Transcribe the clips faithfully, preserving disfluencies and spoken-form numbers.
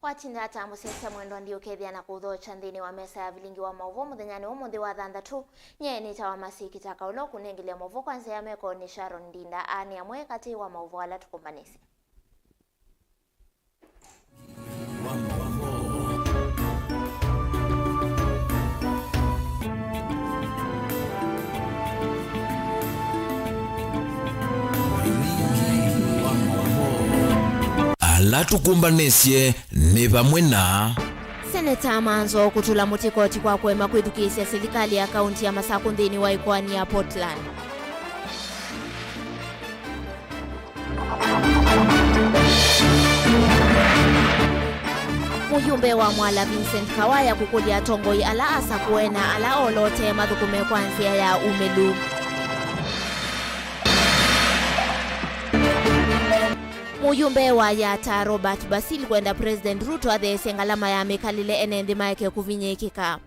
Watinda ata mũsyaĩĩsya mwendwa, ndiũkethĩa na kũthokya nthĩnĩ wa mesa ya vilingi wa maũvoo mũthenyanĩ wa ũmũnthĩ wa thanthatũ. Nyie nĩtawa Masi Kitaka, ũla ũkũnengelya maũvoo kwa nzĩa ya meko nĩ Sharon Ndinda. Aa nĩ amwe katĩ wa maũvoo ala tũkũmbanĩsye. Ala tũkũmbanĩsye nĩ vamwe na. Seneta Manzo kũtũla mũtĩ koti kwa kũema kwĩthukĩĩsya silikalĩ ya kaunti ya Masakũ nthĩnĩ wa ĩkoani ya Portland. Mũyumbe wa Mwala Vincent Kawaya kũkũlya atongoi ala asakũe na ala oloote mathũkũme kwa nzĩa ya umĩlu. Mũyumbe wa Yatta Robert Basil kwenda President Ruto atheesye ngalama ya mĩkalĩle ene nthĩ maeke kũvinyĩĩkĩka.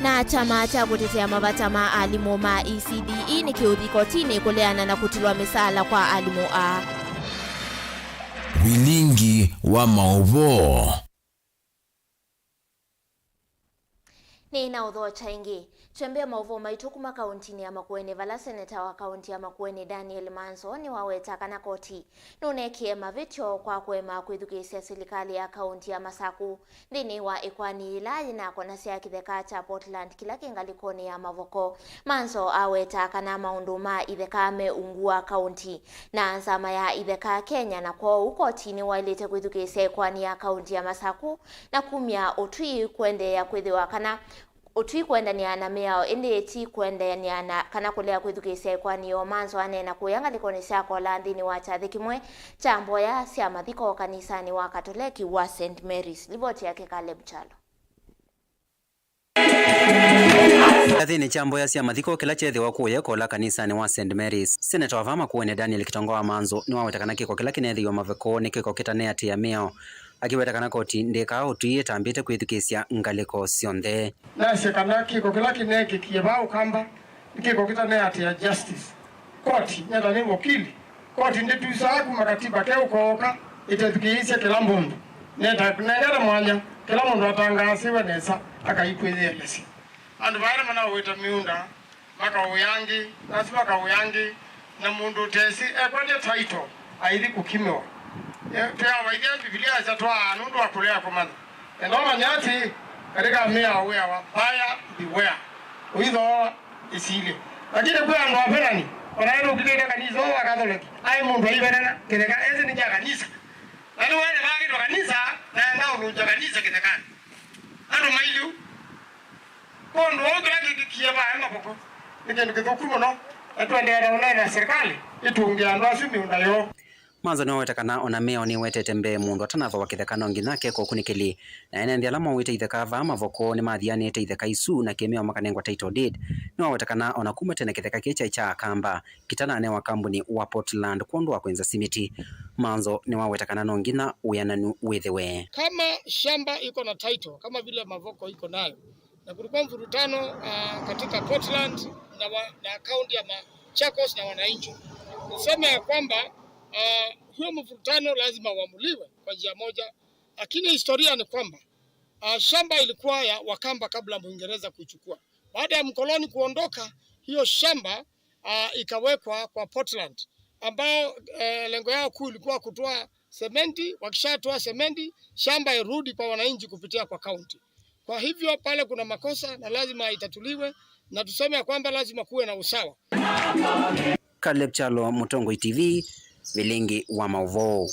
Na kyama kya kũtetea mavata ma alimũ ma E C D E nĩkĩũthi kotinĩ kũleana na kũtilwa mĩsaala kwa alimũ aa. Vilingi wa maũvoo. Nĩ na ũthokya ĩngĩ. Twĩambĩe maũvoo maitũ kuma kauntinĩ ya Makueni, vala seneta wa kaunti ya Makueni, Daniel Manzo, nĩwaweta kana koti nũneekie mavĩtyo kwa kũema kwĩthukĩĩsya silikalĩ ya kaunti ya Masakũ nthĩnĩ wa ĩkoani yĩla yĩnakonasya kĩtheka kya Portland kĩla kĩ ngalĩkonĩ ya Mavoko. Manzo aweta kana maũndũ ma itheka me ungu wa kaunti na nzama ya itheka Kenya, na kwoou koti nĩwaĩlĩte kwĩthukĩĩsya ĩkoani ya kaunti ya Masakũ na kumya ũtwi kũendeea kwĩthĩwa kana ũtwi kũendanĩa na mĩao, ĩndĩ ti kũendanĩa na kana kũlea kwĩthukĩĩsya ĩkoani yoo. Manzo aneena kũya ngalĩkonĩ sya Kola nthĩnĩ wa kyathĩ kĩmwe kya mboya sya mathiko kanisanĩ wa Katoleki wa Saint Mary's. Livoti yake Caleb Kyalo. Kyathĩnĩ kya mboya sya mathiko kĩla kyeethĩwa kũya Kola kanisanĩ wa Saint Mary's, seneta wa vaa Makueni Daniel Kitonga wa Manzo nĩwaweta kana kĩko kĩla kĩneethĩiwe Mavoko nĩ kĩko kĩtaneatĩĩa mĩao, akĩweta kana koti ndĩkaa ũtwi ĩtambĩte kwĩthukĩĩsya ngalĩko syonthe. Nasye kana kĩko kĩla kĩneekĩkie vaa Ũkamba nĩ kĩko kĩtaneatĩĩa justice. Koti, nyenda nĩ mũkili, koti ndĩtusaa kuma katiba keũ kooka ĩtethukĩĩsye kĩla mũndũ. Nenda nengane mwanya kĩla mũndũ atangaasĩwe nesa akaikwĩyĩelesya. Andũ vaa nĩmanaũĩta mĩũnda, makaũya angĩ, na asu makaũya angĩ, na mũndũ ũtesĩ ekwendya title aithi kũkimĩwa. E, twĩawa ithyĩ Mbivilia yasya twaa nũndũ wa kũlea kũmanya. Enda ũmanye atĩ, katika mĩao wĩawa, buyer beware. Ũithooa ĩsilye. Lakini kwĩ andũ avenani, ona ĩndĩ ũkilĩte kanisa ũũ wa Katholeki, aĩ mũndũ aivenana kĩtheka, esi nĩ kya kanisa. Na nĩ wene vakĩtwa kanisa, na enda ũlũngya kanisa kĩthekanĩ. Andũ mailyũ. Kwondũ ũu kĩla kĩkikie vaa Mavoko nĩ kĩndũ kĩthũku mũno, na tũendeea na ũneena serikali ĩtũngĩe andũ asu mĩũnda yoo. Manzo nĩwaweta kana ona mĩao nĩwetete mbee mũndũ atanathooa kĩtheka no nginya akekwa ũkunĩkĩli, na ene nthĩ ala maũĩte itheka vaa Mavoko nĩmathianĩte itheka isu na kĩmĩao makanengwa title deed. Nĩwaweta kana ona kuma tene kĩtheka kĩĩ kyaĩ kya Akamba, kĩtananewa kambuni wa Portland kwondũ wa kwĩnza simiti. Manzo nĩwaweta kana no nginya wĩananu wĩthĩwe. Kama shamba iko na title, kama vile Mavoko iko nayo, na kulikuwa mvurutano, ah, katika Portland na wa-, na kaunti ya Machakos na wananchi. Niseme ya kwamba, ah, huyo mvurutano lazima uamuliwe kwa njia moja, lakini historia ni kwamba, ah, shamba ilikuwa ya Wakamba kabla Mwingereza kuichukua. Baada ya mkoloni kuondoka, hiyo shamba ah, ikawekwa kwa Portland, ambao, eh, lengo yao kuu ilikuwa kutoa sementi. Wakishatoa sementi, shamba irudi kwa wananchi kupitia kwa kaunti. Kwa hivyo pale kuna makosa na lazima itatuliwe, na tuseme ya kwamba lazima kuwe na usawa. Caleb Kyalo, Mũtongoi T V, Vilingi wa Maũvoo.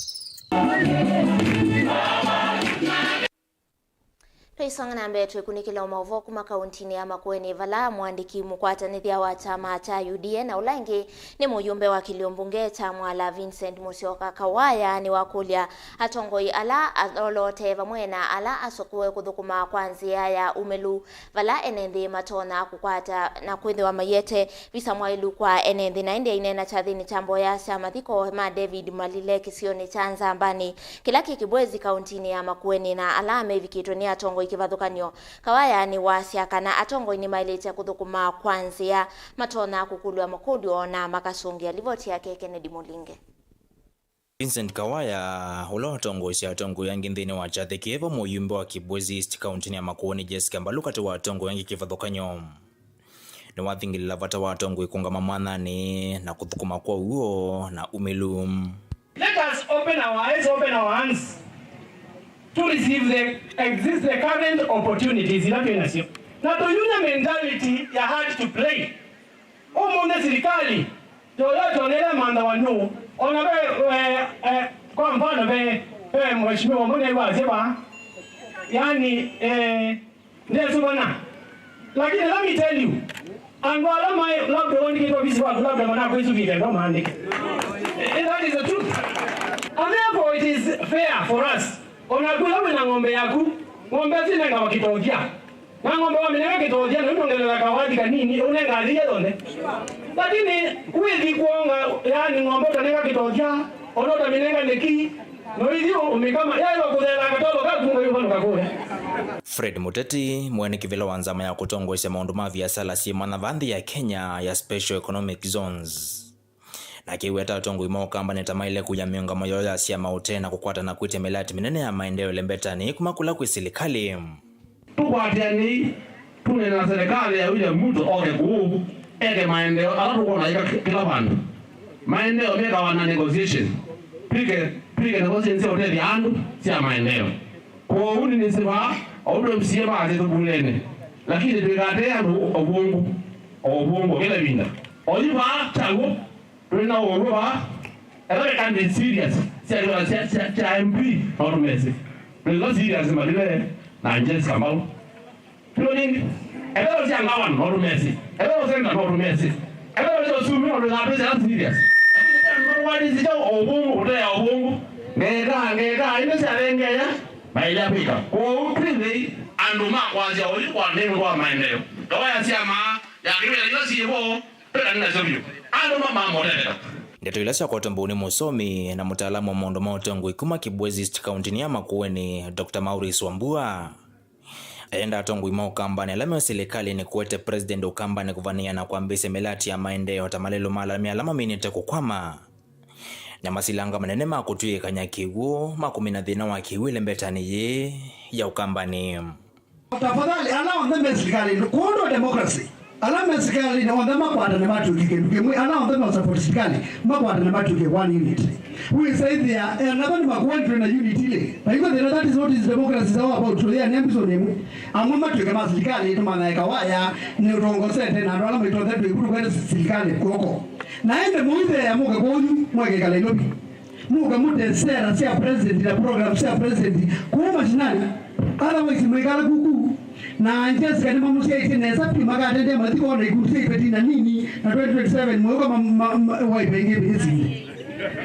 Tũisonga na mbee twĩkunĩkĩla o maũvoo kuma kauntinĩ ya Makueni, vala mũandĩki mũkwatanĩthya wa kyama kya U D A na ũla ĩngĩ nĩ mũyumbe wa kĩlio mbunge kya Mwala Vincent Musyoka Kawaya nĩwakũlya atongoi ala alolote vamwe na ala asũkũe kũthũkũma kwa nzĩa ya umĩlu, vala ene nthĩ matonya kũkwata na kwĩthĩwa maiete visa mwaĩlu kwa ene nthĩ. Na ĩndĩ aineena kyathĩnĩ kya mboya sya mathiko ma David Malile kĩsionĩ kya Nzambani, kĩla kĩ Kibwezi, kauntinĩ ya Makueni, na ala mevikĩtwe nĩ atongoi kĩvathũkany'o. Kawaya nĩwasya kana atongoi nĩmaĩlĩte kũthũkũma kwa nzĩa matonya kũkũlw'a makũlyo na makasũngĩa. Livoti yake Kennedy Mulinge. Vincent Kawaya, ũla ũtongoesya atongoi angĩ nthĩnĩ wa kyathĩ kĩĩ, vamwe mũyumbe wa Kibwezi East kauntinĩ ya Makueni Jessica Mbalu katĩ wa atongoi angĩ kĩvathũkany'o, nĩwathingĩlĩla vata wa atongoi kũngama mwananĩ na kũthũkũma kwa w'o na umĩlu. Let us open our eyes, open our hands to receive the exist, the current opportunities ila twĩ nasyo. Na tũyumye mentality ya hard to play. Ũmũnthĩ sirikali yoyote onele mantha wa nũ, ona ve, eh, eh, kwa mfano ve, ve mheshimiwa ũmwe nĩwasye va, yani, eh, ndesũvana. Lakini let me tell you, andũ ala mai labda wandĩkĩtwe visi waku labda manakwĩsũvĩte ndo maandĩke. Eh, that is the truth. And therefore it is fair for us. Ona kula wĩna ng'ombe yaku, ng'ombe sinengawa kĩtothya. Na ng'ombe wamĩnenga kĩtothya, na ũnongelela kawathi kanini, ũnenga nthĩ yonthe. Lakini wĩthi kuonga, yani ng'ombe ũtanenga kĩtothya, ona ũtamĩnenga nĩki, no ithi ũmĩkama, yaĩwa kũthela katolo kaku, ngai ũvalũka kũya. Fred Muteti, mwene kĩvĩla wa nzama ya kũtongoesya maũndũ ma viasala syĩ mwanya va nthĩ ya Kenya ya Special Economic Zones. Nake eweta atongoi ma Ũkambanĩ ta maĩle kũya mĩũngamo yoo ya syama ũtee na kũkwatana kwĩtya mĩlati mĩnene ya maendeeo ĩlembetanĩ kuma kũla kwĩ silikalĩ. Tũkwatĩanei, tũneena na silikalĩ ya William Ruto oke kũũ, eke maendeeo ala tũkwona ĩka kĩ-, kĩla vandũ. Maendeeo mekawa na negotiation. Twĩke, twĩke negotiation sya ũtethya andũ sya maendeeo. Kwoou nĩnĩsĩ vaa, o ũndũ M C A maasya tũvulene, lakini ndwĩkatee andũ ũvũngũ, o ũvũngũ kĩla ĩvinda. O yu vaa kyaw'o, twĩ na ũw'o vaa, ethĩwa eka nĩ serious, sya, sya, sya, sya M P, no tũmesĩ. Twĩ serious Malile na Jessica Mbalu. Twĩ nini? Ethĩwa sya ngavana, no tũmesĩ. Ethĩwa senda, no tũmesĩ. Ethĩwa sya ũsumi, no tũmesĩ. Lakini kwa nini walisi cha ũvũngũ, ũtea ũvũngũ? Ngeka, ngeka, ino sya vengeya. Maĩlya kwĩka. Kwoou twĩthei andũ ma kwasya ũyu kwa nĩ ũndũ wa maendeeo. Ndoa ya syama ya kĩwĩla ila syĩvo, twĩkani nasyo vyũ. Andũ mamamotetheka. Ndeto ila syakwatwa mbau nĩ mũsomi na mũtaalamu wa maũndũ ma ũtongoi kuma Kibwezi East kauntinĩ ya Makueni, Doctor Maurice Wambua. Ayenda atongoi ma Ũkambanĩ ala me silikalĩnĩ kũete President Ũkambanĩ kũvanĩĩa na kwambĩĩsya mĩlati ya maendeeo ta malelũ ma alamĩ ala maminĩte kũkwama. Na masilanga manene ma kũtw'ĩĩkany'a kĩw'ũ ma kũmina thĩna wa kĩw'ũ ĩlembetanĩ yĩĩ ya Ũkambanĩ. Tafadhali, ala onthe me silikalĩnĩ, kũndũ democracy, ala me silikalĩnĩ onthe makwatane matw'ĩke kĩndũ kĩmwe, ala onthe ma support silikalĩ makwatane matw'ĩke one unit. Wĩsaĩthĩa, eh, nava nĩ Makueni twĩ na unit ilĩ. Na iko thĩna, that is what is democracy is all about. So, yeah, nĩ ambition ĩmwe. Amwe matw'ĩke ma silikalĩ, tũmanyae Kawaya nĩ ũtongosete na andũ ala maitothe twĩ kũndũ kwete silikalĩ kw'oko. Na ende mũitheea mũke kwoyu, mweke ĩkala Nairobi. Mũke mũte sera sya president na program sya president kũu mashinani. Otherwise, mwĩkala kuku. Na Jessica nĩmamũsyaĩtye nesa vyũ, makatendea mathiko na ikundi sya iveti na nini, na twenty twenty-seven mwĩũka ma, ma, ma, waipa ingĩ ĩsinde.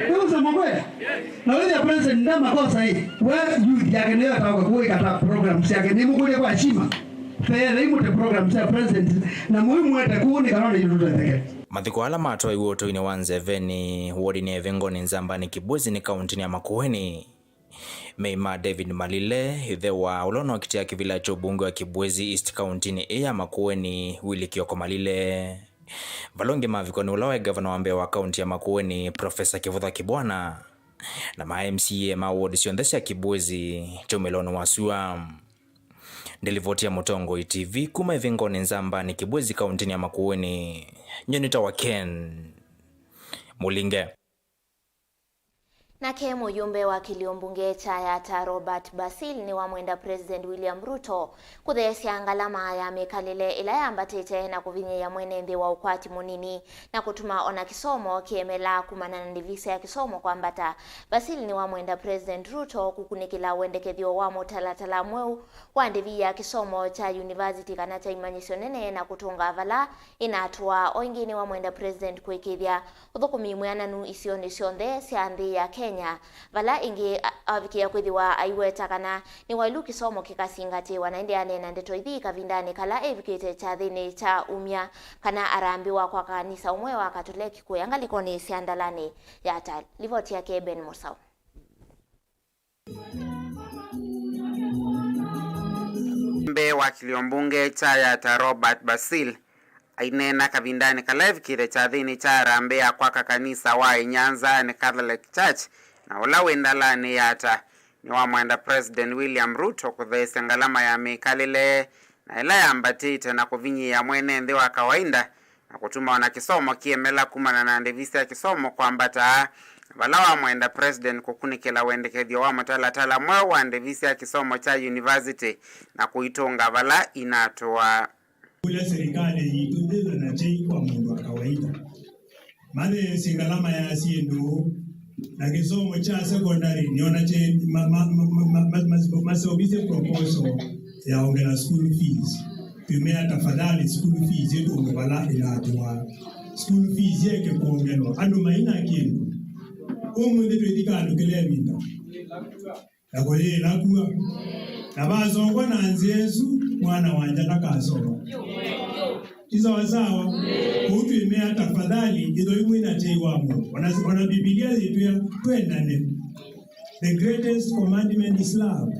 Nĩũsema kweli? Na wĩthĩa president nda makosa ĩ, we youth yake nĩyo ĩtaũka kũũ ĩkata program syake, nĩmũkũlya kwa heshima. Theelei mũte program sya president, na mũimwete kũũ nĩ kana ona itũ tũtetheke. Mathiko ala matwaiwe ũtũinĩ wa Nzeveni, wodinĩ ya Ĩvĩngonĩ Nzambanĩ Kibwezi nĩ kauntinĩ ya Makueni. Mei ma David Malile, ĩthe wa ũla ũnokitĩa kĩvĩla kya ũmbunge wa Kibwezi East kauntinĩ ĩĩ ya Makueni, Willy Kioko Malile. Vala ũngĩ mavikwa nĩ ũla waĩ ngavana wa mbee wa kaunti ya Makueni, Professor Kivutha Kibwana, na ma M C A ma ward syonthe sya Kibwezi kyaumĩlonĩ wa sua. Ndilivoti ya Mũtongoi T V kuma Ĩvĩngonĩ Nzambanĩ Kibwezi kauntinĩ ya Makueni, nyie nĩtawa Ken Mũlinge. Nake mũyũmbe wa kĩlio mbunge kya Yatta Robert Basil nĩwamwenda President William Ruto kũtheesya ngalama ya mĩkalĩle ĩla yambatĩte na kũvinyĩĩa mwene nthĩ wa ũkwati mũnini na kũtuma ona kĩsomo kĩemela kumana na ndivisa ya kĩsomo kwambata. Basil nĩwamwenda President Ruto kũkunĩkĩla wendekethyo wa mũtalatala mweũ wa ndĩvi ya kĩsomo kya yunivasiti kana kya imanyĩsyo nene na kũtũnga vala ĩnatũa. O ĩngĩ nĩwamwenda President kũĩkĩĩthya ũthũkũmi mwĩananu isionĩ syonthe sya nthĩ ya Kenya, vala ĩngĩ a-, avikĩa kwĩthĩwa aiweta kana nĩ waĩlu kĩsomo kĩkasingatĩwa, na ĩndĩ aneena ndeto ithi kavindanĩ kala evikĩte kyathĩnĩ kya umya kana arambĩwa kwa kanisa ũmwe wa Katoleki kũya ngalĩkonĩ sya Ndalani Yatta. Livoti yake Ben Mũsaũ. Mbee wa kĩlio mbunge kya Yatta Robert Basil aineena kavindanĩ kala evikĩte kyathĩnĩ kya harambee ya kwaka kanisa wa Inyanza and Catholic Church na ũla wĩ ndalanĩ ya ata nĩwamwenda President William Ruto kũtheesya ngalama ya mĩkalĩle na ĩla yambatĩte na kũvinyĩĩa mwene nthĩ wa kawaida na kũtuma ona kĩsomo kĩemela kumana na ndĩvi sya kĩsomo kwambata, na vala wamwenda President kũkunĩkĩla wendekethyo wa mũtalatala mweũ wa ndĩvi sya kĩsomo kya yunivasĩtĩ na kũitũnga vala inatũa. Kũlya serikali yitũ ndĩthwe na kyei kwa mũndũ wa kawaida. Matheesye ngalama ya syĩndũ na kĩsomo kya secondary nĩona kye ma- ma- ma- ma- ma- ma- maseũvisye proposal ya ongela school fees. Twĩmea tafadhali school fees ĩtũnge vala ĩnatũa. School fees yeke kwongelwa andũ maina kĩndũ. Ũmũnthĩ twĩthika andũ kĩla ĩvinda na kũyĩla kua. Na vasongwa na nzĩa ĩsu, mwana wa nja ndakasoma. Ti sawa sawa? Kũu twĩmea tafadhali ĩthoi mwĩ na tei wa mũndũ. Ona, ona Bibilia yĩtwĩa twendane. The greatest commandment is love.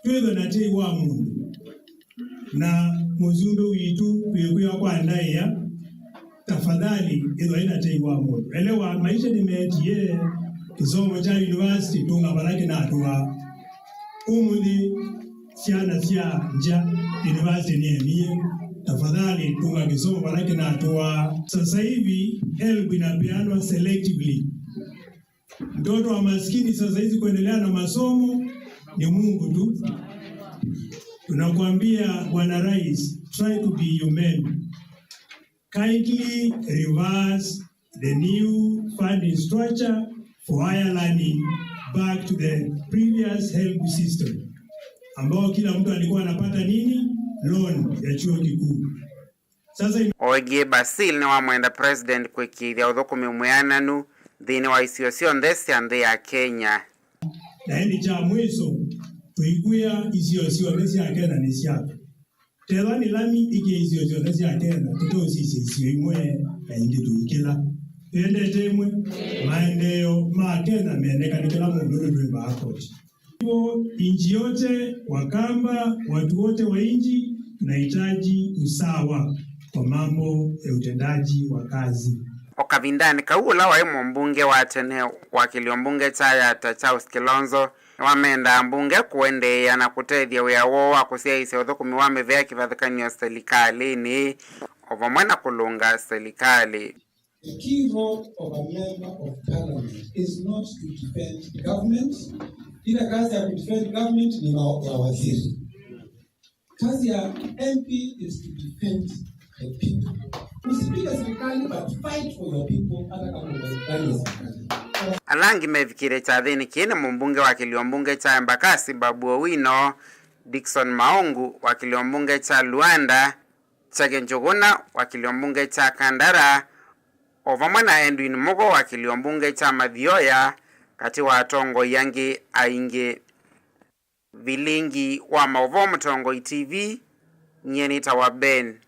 Twĩthwe na tei wa mũndũ. Na mũsumbĩ witũ twĩkwĩa kwa ndaĩa, tafadhali ĩthwa ĩna tei wa mũndũ. Elewa, maisha nĩmetie, kĩsomo kya university tũnga vala kĩnatũa. Ũmũnthĩ syana sya nja university nĩemie, tafadhali tũnga kĩsomo vala kĩnatũa. Sasa hivi help inapeanwa selectively. Mtoto wa maskini sasa hizi kuendelea na masomo ni Mungu tu. Tunakuambia Bwana Rais, try to be humane. Kindly reverse the new funding structure for higher learning back to the previous help system, ambao kila mtu alikuwa anapata nini? Loan ya chuo kikuu. Sasa ime- Ogie Basil nĩwamwenda President kũĩkĩĩthya ũthũkũmi mwĩananu nthĩnĩ wa isio syonthe sya nthĩ ya Kenya. Na ĩndĩ kya mwĩso, tũikwĩa isio syonthe sya Kenya nĩ syaku. Tethwa nĩ lami ĩkĩe isio syonthe sya Kenya, tũteũsisya isio imwe na ingĩ tũikĩla. Twendete ĩmwe, maendeeo ma Kenya meeneka nĩ kĩla mũndũ nĩtwĩmbaa koti. Hivyo, nchi yote, Wakamba, watu wote wa nchi, tunahitaji usawa kwa mambo ya utendaji wa kazi. O kavindanĩ kau, ũla waĩ mũmbunge wa tene wa kĩlio mbunge kya Yatta, Charles Kilonzo, nĩwamendaa ambunge kũendeea na kũtethya wĩa woo wa kũsyaĩĩsya ũthũkũmi wa mĩvea kĩvathũkany'o silikalĩnĩ, o vamwe na kũlũnga silikalĩ. The key role of a member of parliament is not to defend government. Ile kazi ya kudefend government ni ma- ya waziri. Kazi ya M P is to defend the people. Usipige serikali, but fight for your people, hata kama uko ndani ya serikali. Ala angĩ mevikĩre kyathĩnĩ kĩĩ nĩ mũmbunge wa kĩlio mbunge kya Embakasi, Babu Owino, Dickson Maungu wa kĩlio mbunge kya Luanda, Chege Njuguna wa kĩlio mbunge kya Kandara, o vamwe na Edwin Mugo wa kĩlio mbunge kya Mathioya, katĩ wa atongoi angĩ aingĩ. Vilingi wa maũvoo Mũtongoi T V, nyie nĩtawa Ben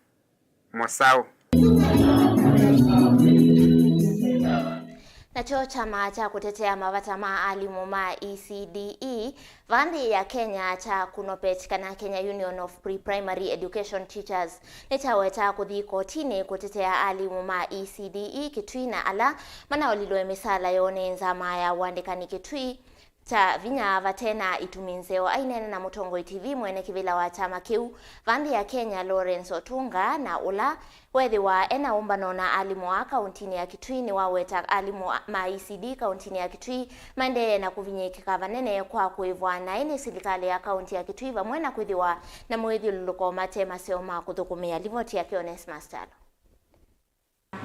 Mũsaũ. Nakyo kyama kya kũtetea mavata ma alimũ ma E C D E va nthĩ ya Kenya kya KUNOPET, kana Kenya Union of Pre-Primary Education Teachers, nĩkyaweta kũthi kotinĩ kũtetea alimũ ma E C D E Kitui na ala manaolilwe mĩsaala yoo nĩ nzama ya ũandĩkani Kitui kya vinya vate na itumi nzeo. Aineena na Mũtongoi T V, mwene kĩvĩla wa kyama kĩu va nthĩ ya Kenya, Lawrence Otunga, na ũla wethĩwa e na ũmbano na alimũ aa kauntinĩ ya Kitui, nĩwaweta alimũ a- ma E C D kauntinĩ ya Kitui maendee na kũvinyĩĩkĩka vanene kwa kũĩvwa naĩ nĩ silikalĩ ya kaunti ya Kitui, vamwe na kwĩthĩwa na mũĩthyũlũlũko mate maseo ma kũthũkũmĩa. Livoti yake Onesmus Kyalo.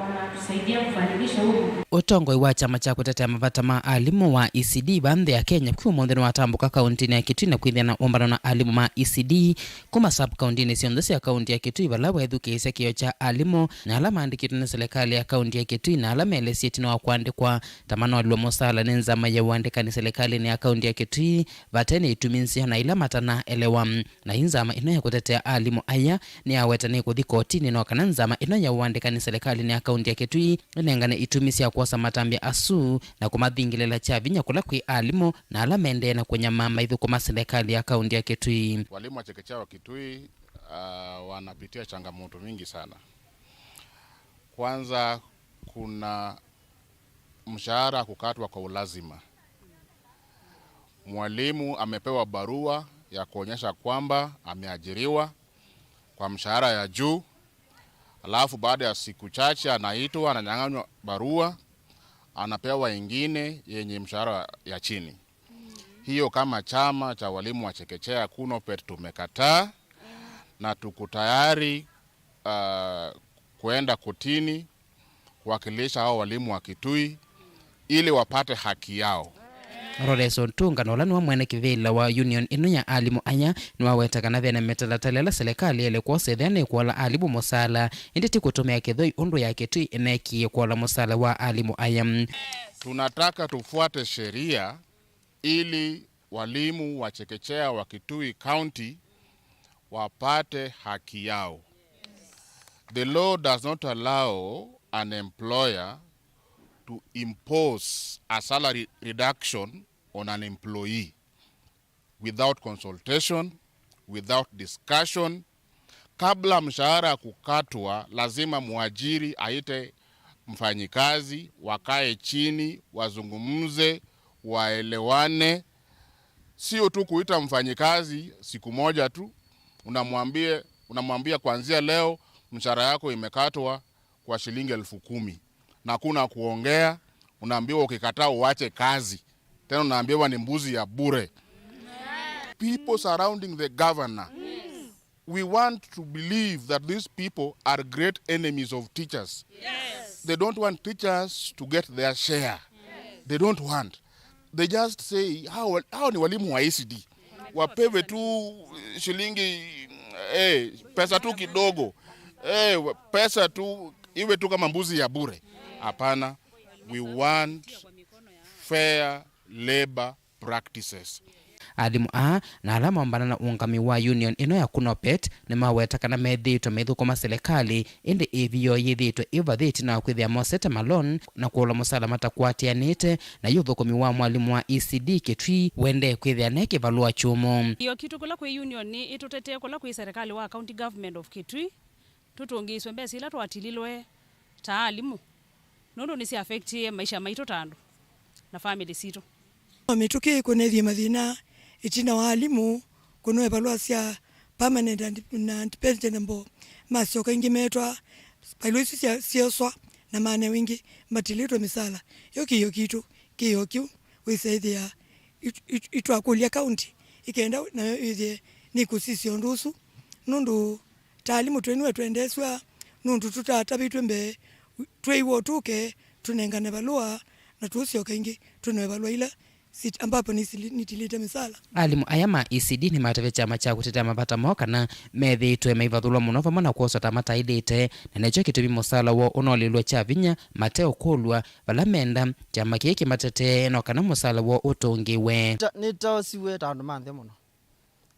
Wanatusaidia kufanikisha huu. Ũtongoi wa kyama kya kũtetea mavata ma alimũ wa E C D va nthĩ ya Kenya kyu ũmũnthĩ nĩwatambũka kauntinĩ ya Kitui na kwĩthĩa na ũmbano na alimũ ma E C D kuma sub kauntinĩ syonthe sya kaunti ya Kitui, vala weethukĩĩsya kĩo kya alimũ na ala maandĩkĩtwe nĩ silikalĩ ya kaunti ya Kitui na ala melesye ĩtina wa kũandĩkwa ta manaolilwe mũsaala nĩ nzama ya ũandĩkani silikalĩnĩ ya kaunti ya Kitui vate na itumi nzeo na ila matanaelewa. Na ĩ nzama ĩno ya kũtetea alimũ aya nĩyaweta nĩ kũthi kotinĩ, no kana nzama ĩno ya ũandĩkani silikalĩnĩ ya kaunti ya Kitui ĩnengane itumi sya kwosa matambya asu na kũmathingĩlĩla kya vinya kũla kwĩ alimũ na ala mendee na kũnyamaa maithũkũma silikalĩ ya kaunti ya Kitui. Walimu wa chekechea wa Kitui, ah, wanapitia changamoto mingi sana. Kwanza, kuna mshahara kukatwa kwa ulazima. mwalimu amepewa barua ya kuonyesha kwamba ameajiriwa kwa mshahara ya juu, alafu baada ya siku chache anaitwa, ananyang'anywa barua, anapewa ingine yenye mshahara ya chini. Hiyo kama chama cha walimu wa chekechea KUNOPET tumekataa, na tuko tayari, ah, kuenda kotini kuwakilisha hao walimu wa Kitui ili wapate haki yao. Roles Otunga, na ũla nĩwe mwene kĩvĩla wa union ĩno ya alimũ aya, nĩwaweta kana vena mĩtalatala ĩla silikalĩ yaĩle kwosa ĩthĩa nĩkũola alimũ mũsaala, ĩndĩ ti kũtũmĩa kĩthũi ũndũ ya Kitui ĩneekie kũola mũsaala wa alimũ aya. Tunataka tufuate sheria ili walimu wa chekechea wa Kitui County wapate haki yao. The law does not allow an employer to impose a salary reduction on an employee without consultation, without discussion. Kabla mshahara kukatwa, lazima mwajiri aite mfanyikazi, wakae chini, wazungumze, waelewane. Sio tu kuita mfanyikazi siku moja tu, unamwambie, unamwambia, "Kuanzia leo mshahara yako imekatwa kwa shilingi elfu kumi." Na hakuna kuongea, unaambiwa ukikataa uache kazi. Tena unaambiwa ni mbuzi ya bure. People surrounding the governor. We want to believe that these people are great enemies of teachers. Yes. They don't want teachers to get their share. Yes. They don't want. They just say, "Hao, hao ni walimu wa E C D. Wapewe tu, eh, shilingi, eh, pesa tu kidogo. Eh, wa-, pesa tu, iwe tu kama mbuzi ya bure." Hapana. We want fair labor practices. Alimũ aa na ala maũmbana na ũngami wa union ĩno ya KUNOPET nĩmaweta kana methĩĩtwe maithũkũma silikalĩ, ĩndĩ ĩvi yoo yĩthĩĩtwe ĩvathĩtĩ na kwĩthĩa mosete malon na kũũlwa mũsala matakwatĩanĩte, na yu ũthũkũmi wa mwalimũ wa E C D Kitui wendee kwĩthĩa ne kĩvalũa kyũmũ. Kĩo kitũ kũla kwĩ union nĩ ĩtũtetee kũla kwĩ serikali wa County Government of Kitui, tũtũngĩĩswe mbesa ila twatililwe ta alimũ, nũndũ nĩsya affectie maisha maitũ ta andũ na family sitũ. No mĩtũkĩ ĩkũnethie mathĩna ĩtina wa alimũ kũnwa ĩvalũa sya permanent and, na unpensionable masyoka ingĩ metwa, mbailũ isu sya-, syoswa na manewa ingĩ matilĩtwe mĩsala. Yo kĩĩo kitũ, kĩĩo kĩu wĩsa ĩthĩa it-, it-, itwakũlya kaunti ĩkenda nayo ĩthĩe nĩkũsisya ũndũ ũsu, nũndũ ta alimũ twĩ nĩwe twendeesw'a, nũndũ tũtatavĩtw'e mbee, twĩiwe ũtũke tũnengane valũa na tũũsyoka ĩngĩ tũnewe valũa ila sit-, ambapo nisili-, nitilĩte mĩsala. Alimũ aya ma E C D nĩmatavya kyama kya kũtetea mavata moo kana methĩĩtwe maivathũlwa mũno vamwe na kwoswa ta mataĩlĩte, na nĩkyo kĩtumi mũsala woo ũnolĩlwe kya vinya mateũkũlw'a vala menda kyama kĩĩ kĩmatetee no kana mũsala woo ũtũngĩwe. Ta-, nĩtaosiw'e ta andũ ma nthĩ mũno.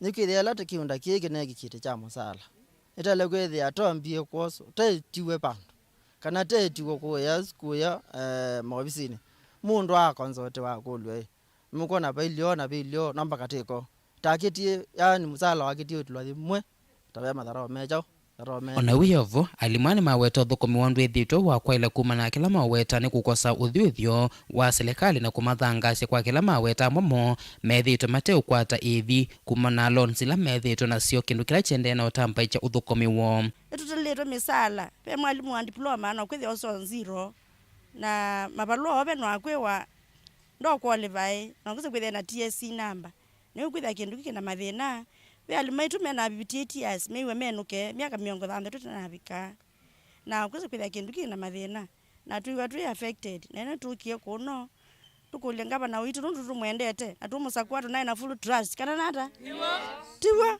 Nĩkwĩthĩa ĩla kĩũnda kĩĩ kĩneekĩkie kĩtĩ kya mũsala, nĩtaĩle kwĩthĩa tombie kwoswa, teetiwe vandũ, kana teetiwe kũya, kũya, eh, maovisinĩ. Mũndũ akonzotewa akũlw'a, "Ĩ, nĩmũkwona vailyo na vailyo, no mpaka tĩko?" Takĩtie, yaani mũsala wakĩtie ũtulwa yĩmwe, ta ve matharau me kyaũ? O na wĩ o vo, alimũ aa nĩmaweta ũthũkũmi woo ndwĩthĩĩtwe wa kwaĩla kumana na kĩla maweta nĩ kũkosa ũthyũthyo wa silikalĩ na kũmathangaasya kwa kĩla maweta amwe moo methĩĩtwe mateũkwata ĩvi kumana na loans ila methĩĩtwe nasyo, kĩndũ kĩla kĩendee na ũtambaĩkya ũthũkũmi woo. Nĩtũtilĩtwe mĩsala, ve mwalimũ wa diploma no kwĩthĩa ũsoo zero, na mavalũa ove no akwĩwa ndo qualify, na ũkĩsa kwĩthĩa na T S C number. Nĩwĩkwĩthĩa kĩndũ kĩkĩ na mathĩna. Ve alimũ maitũ mena fifty-eight years, meiwe menũke myaka mĩongo thanthatũ ĩtanavika. Na ũkwĩsa kwĩthĩa kĩndũ kĩkĩ na mathĩna. Na twĩw'a twĩ affected. Na ĩno tũkie kũno, tũkũlye ngavana witũ nũndũ tũmwendete, na tũmũsakũa tũnaĩ na full trust. Kana nata? Tiw'o?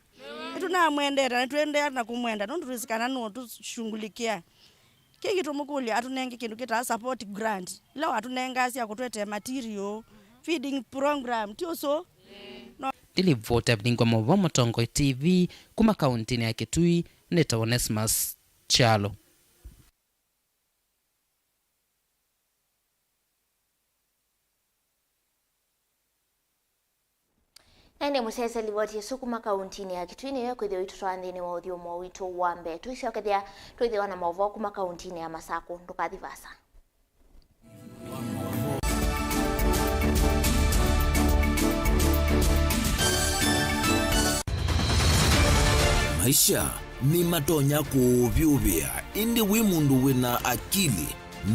Nĩtũnamwendete, na nĩtũendeea na kũmwenda, nũndũ twĩsĩ kana nũũtũshughulikia. Kĩngĩ tũmũkũlya atũnenge kĩndũ kĩtaa support grant, ila watũnengaa sya kũtũetee material, feeding program, ti ũsũ? No. Ndilivoti ya Vilingwa Mauvoo, Mũtongoi T V, kuma kauntinĩ ya Kitui, nĩtawa Onesmus Kyalo. Na ĩndĩ mũsyaĩĩsya, livoti ĩsu kuma kauntinĩ ya Kitui nĩyo ĩkwĩthĩwa ĩitũtwaa nthĩnĩ wa ũthyũmũo witũ wa mbee. Tũisyokethya, twĩthĩwa na maũvoo kuma kauntinĩ ya Masakũ. Ndũkathi vaasa. Maisha nĩmatonya kũũvyũvĩa, ĩndĩ wĩ mũndũ wĩna akili,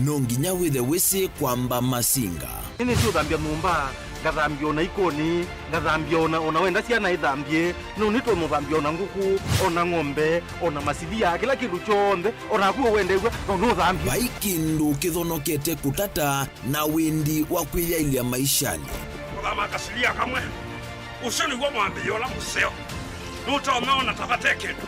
no nginya wĩthe wĩsĩ kwamba masinga. Nĩnĩsĩ ũthambya nyũmba, ngathambya ona ikoni, ngathambya ona, ona wenda syana ithambye, no nĩtũmũthambya ona ngũkũ, ona ng'ombe, ona masilia, kĩla kĩndũ kyonthe, ona naku wendew'a, no nũthambye. Vai kĩndũ kĩthonokete kũtata na wĩndi wa kwĩyaĩlya maishanĩ. Kũthama kasilia kamwe. Ũsu nĩw'o mwambĩĩo ũla mũseo. Nũtonya ona ta vate kĩndũ.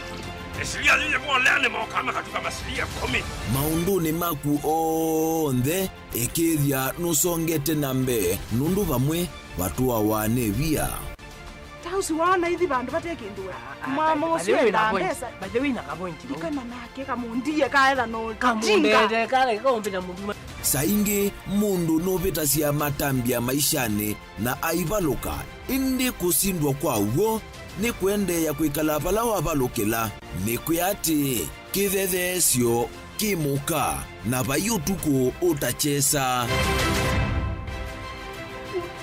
Ĩsilia yĩyĩvolea nĩmokaa makatuka masilia ĩkũmi. Maũndũnĩ maku onthe, ĩkĩĩthya nũsongete na mbee, nũndũ vamwe vatũawa nĩ via. Ta ũsu waona ithi vandũ vate kĩndũ we. Mama ũsu enda mbesa. By the way, na ka point. Ndikana nake kamũndie kaetha no tinga. Kamũndete kale kaũmbĩta mũndũ. Saa ingĩ mũndũ nũvĩtasya matambya maishanĩ na aivalũka, ĩndĩ kũsindwa kwa w'o nĩ kũendeea kwĩkala vala wavalũkĩla. Nĩkwĩa atĩ kĩthetheesyo kĩ mũka, na vai ũtukũ ũtakyesa.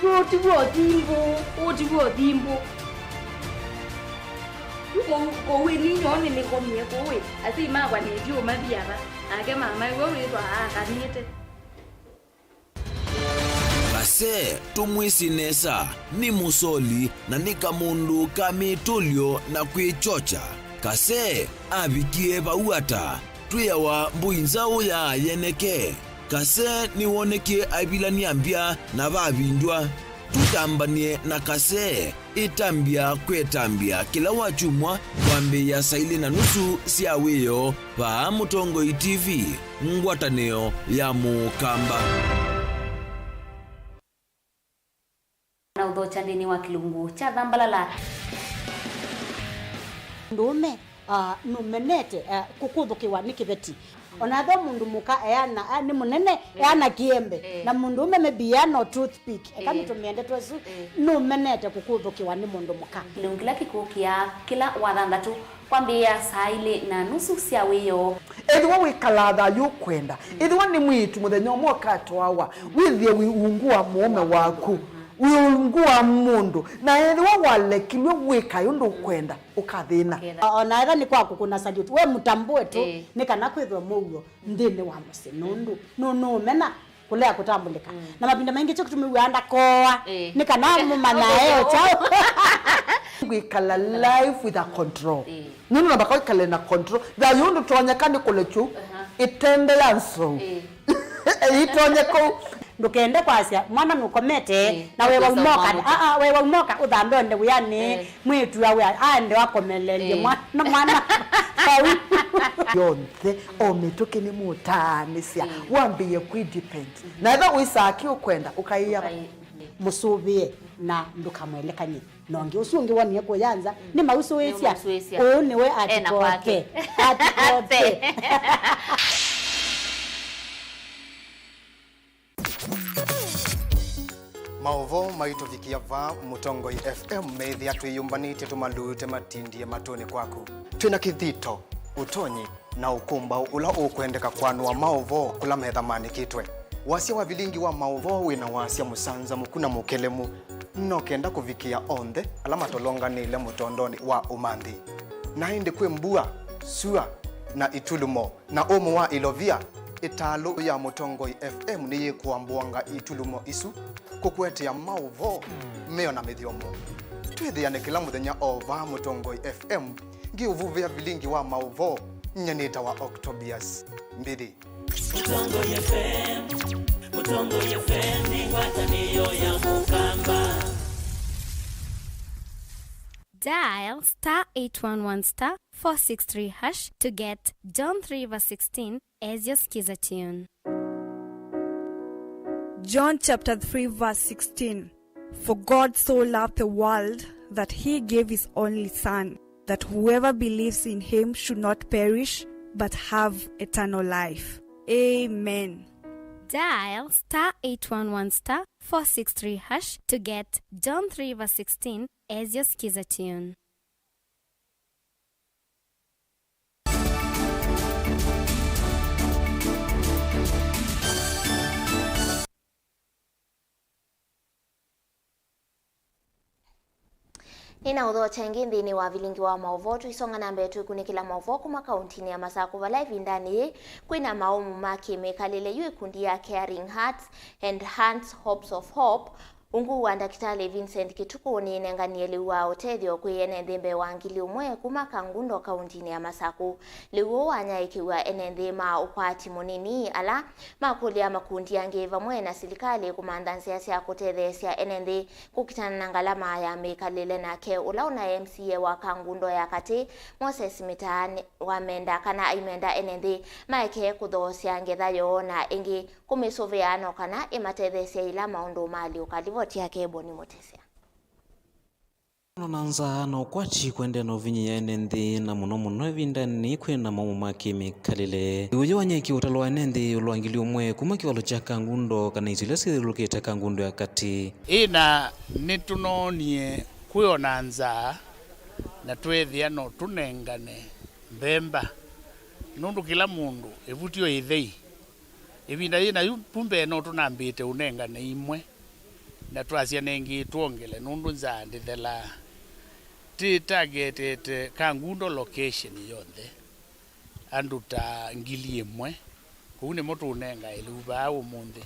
Ũũ ti w'o thimbũ, ũũ ti w'o thimbũ. Kũu, kũu ĩni nyoo nĩnĩkomie kũu ĩ, asyai makwa nĩthi ũmathi ava, nake mama ĩwe wĩthwa aakanĩte. Kase, tũmwĩsĩ nesa, nĩ mũsoli na nĩ kamũndũ ka mĩtũlyo na kwĩkyokya. Kase avikie vau ata? Twĩawa mbũi nzaũ ya yeneke. Kase nĩwonekie aivilany'a mbya na vavindw'a. Tũtambany'e na Kase. Ĩtambya kwĩ ĩtambya kĩla wakyumwa kwambĩĩa saa ilĩ na nusu sya wĩoo vaa Mũtongoi T V, ngwatanĩo ya Mũkamba. Na ũthokya nthĩnĩ wa kĩlungu kya Thambalala. Ndũũme, ah, nũmenete, ah, kũkũthũkĩwa nĩ kĩveti. Ona ethĩwa mũndũ mũka eana, ah, nĩ mũnene, eh, eana kĩembe. Eh. Na mũndũũme maybe eana o toothpick. Eka, eh, nĩtũmĩe ndeto ĩsu, eh, nũmenete kũkũthũkĩwa nĩ mũndũ mũka. Kĩlungu kĩla kĩkũkĩa kĩla wathanthatũ kwambĩĩa saa ilĩ na nusu sya wĩoo. Ethĩwa wĩkalaa thayũ ũkwenda, ethĩwa nĩ mwĩĩtu mũthenya ũmwe ũkatwawa, wĩthĩe wĩ ungu wa mũũme waku, wĩ ungu wa mũndũ, na ethĩwa walekilw'e wĩkae ũndũ ũkwenda, ũkathĩna. Ũkethĩa. O-, ona ethĩwa nĩ kwa kũkũna salute, we mũtambũe tu, ĩĩ, nĩ kana kwĩthwe mũuo nthĩnĩ wa mũsyĩ, nũndũ nũ-, nũũmena kũlea kũtambũlĩka. Mm. Na mavinda maingĩ kyo kĩtumi wĩaa ndakooa, ĩĩ, nĩ kana mũmanyae o kyaũ. Kwĩkala life with a control. Ĩĩ. Nũndũ namba kwĩkale na control. Thayũ ndũtonyeka nĩ kũlekyu, aha, ĩtembe ya nzou. Ĩĩ. Ĩitonye kũu. Ndũkende kwasya mwana nũkomete, ĩĩ, na we waumoka, aa, we waumoka ũthambe onde wĩanĩ, ĩĩ, mwĩĩtu awe aende akomelelye, ĩĩ, mwana, mwana vau. Yonthe, o mĩtũkĩ nĩmũtaanĩsya, ĩĩ, wambĩĩe kwĩ depend. Na ethĩwa wĩsaa kĩ ũkwenda, ũkaĩa. Ũkai-, mũsũvĩe na ndũkamwelekany'e na ũngĩ. Ũsu ũngĩ wonie kũya nza, mm, nĩmausũĩsya. Nĩmausũĩsya. Ũũ nĩwe ena kwake. Atikote. Atikote. Maũvoo maitũvikĩa vaa Mũtongoi F M, meethĩa twĩyũmbanĩtye tũmalute matindie matũnĩ kwaku. Twĩ na kĩthito, ũtonyi, na ũkũmbaũ ũla ũkwendeka kwanũa maũvoo kũla metha maanĩkĩtwe. Wasya wa vilingi wa maũvoo wĩ na wasya mũsanzamũku na mũkelemu, no kenda kũvikĩa onthe ala matolonganĩile mũtondonĩ wa ũmanthi. Na ĩndĩ kwĩ mbua, sua, na itulumo, na ũmũ wa ilovia, ĩtalũ ya Mũtongoi F M nĩyĩkũambũanga itulumo isu kũkũetea maũvoo meona mĩthyomo. Twĩthĩane kĩla mũthenya o vaa Mũtongoi F M, ngĩũvuvĩa vilingi wa maũvoo, nyie nĩtawa Octobius Mbithi. Mũtongoi F M, Mũtongoi F M nĩ ngwatanĩo ya Mũkamba. Dial star eight one one star four six three hash to get John three verse sixteen as your skiza tune. John chapter three verse sixteen. For God so loved the world that he gave his only Son, that whoever believes in him should not perish, but have eternal life. Amen. Dial star eight one one star four six three hash to get John three verse sixteen as your skiza tune. Nĩnaũthokya ĩngĩ nthĩnĩ wa vilingi wa maũvoo, tũisonga na mbee twĩkunĩkĩla maũvoo kuma kauntinĩ ya Masakũ, vala ĩvindanĩ yĩĩ kwĩna maũmũ ma kĩmĩkalĩle. Yu ĩkundi ya Caring Hearts and Hands Hopes of Hope, ungu wa Ndakĩtalĩ Vincent Kĩtukũ, nĩnenganie lĩu wa ũtethyo kwĩ ene nthĩ mbee wa ngili ũmwe kuma Kangundo kauntinĩ ya Masakũ. Lĩu ũũ wanyaĩĩkĩw'a ene nthĩ ma ũkwati mũnini ala makũlya makundi angĩ vamwe na silikalĩ kũmantha nzĩa sya kũtetheesya ene nthĩ kũkitana na ngalama ya mĩkalĩle. Nake ũla ũnaĩ M C A wa Kangundo ya Katĩ, Moses Mĩtaa, wamenda kana aimenda ene nthĩ maeke kũthoosya ngetha yoo na ĩngĩ kũmĩsũvĩa no kana ĩmatetheesye ĩla maũndũ maalyũka. Livoti yake Eboni Mũtĩsya. Ũno na nzaa na ũkwati kũendeea na ũvinyĩĩa ene nthĩ, na mũno mũno ĩvindanĩ kwĩ na maũmũ ma kĩmĩkalĩle. Ũyũ wanyaĩĩkĩe ũtalo wa ene nthĩ ĩũlũ wa ngili ũmwe kuma kĩvalo kya Kangundo kana isio ila syĩthyũlũlũkĩte Kangundo ya Katĩ. Ĩĩ, na nĩtũnoonie kwĩ o na nzaa, na tweethĩa no tũnengane mbemba, nũndũ kĩla mũndũ ĩvutyo ĩthei. Ĩvinda yĩĩ na yu vu mbee no tũnambĩte ũnengane imwe, na twasya nengĩ twongele, nũndũ nzaa ndĩthelaa. Tĩ targetete Kangundo location yonthe andũ ta ngili ĩmwe. Kũu nĩmo tũũnengae lĩu vaa ũmũnthĩ.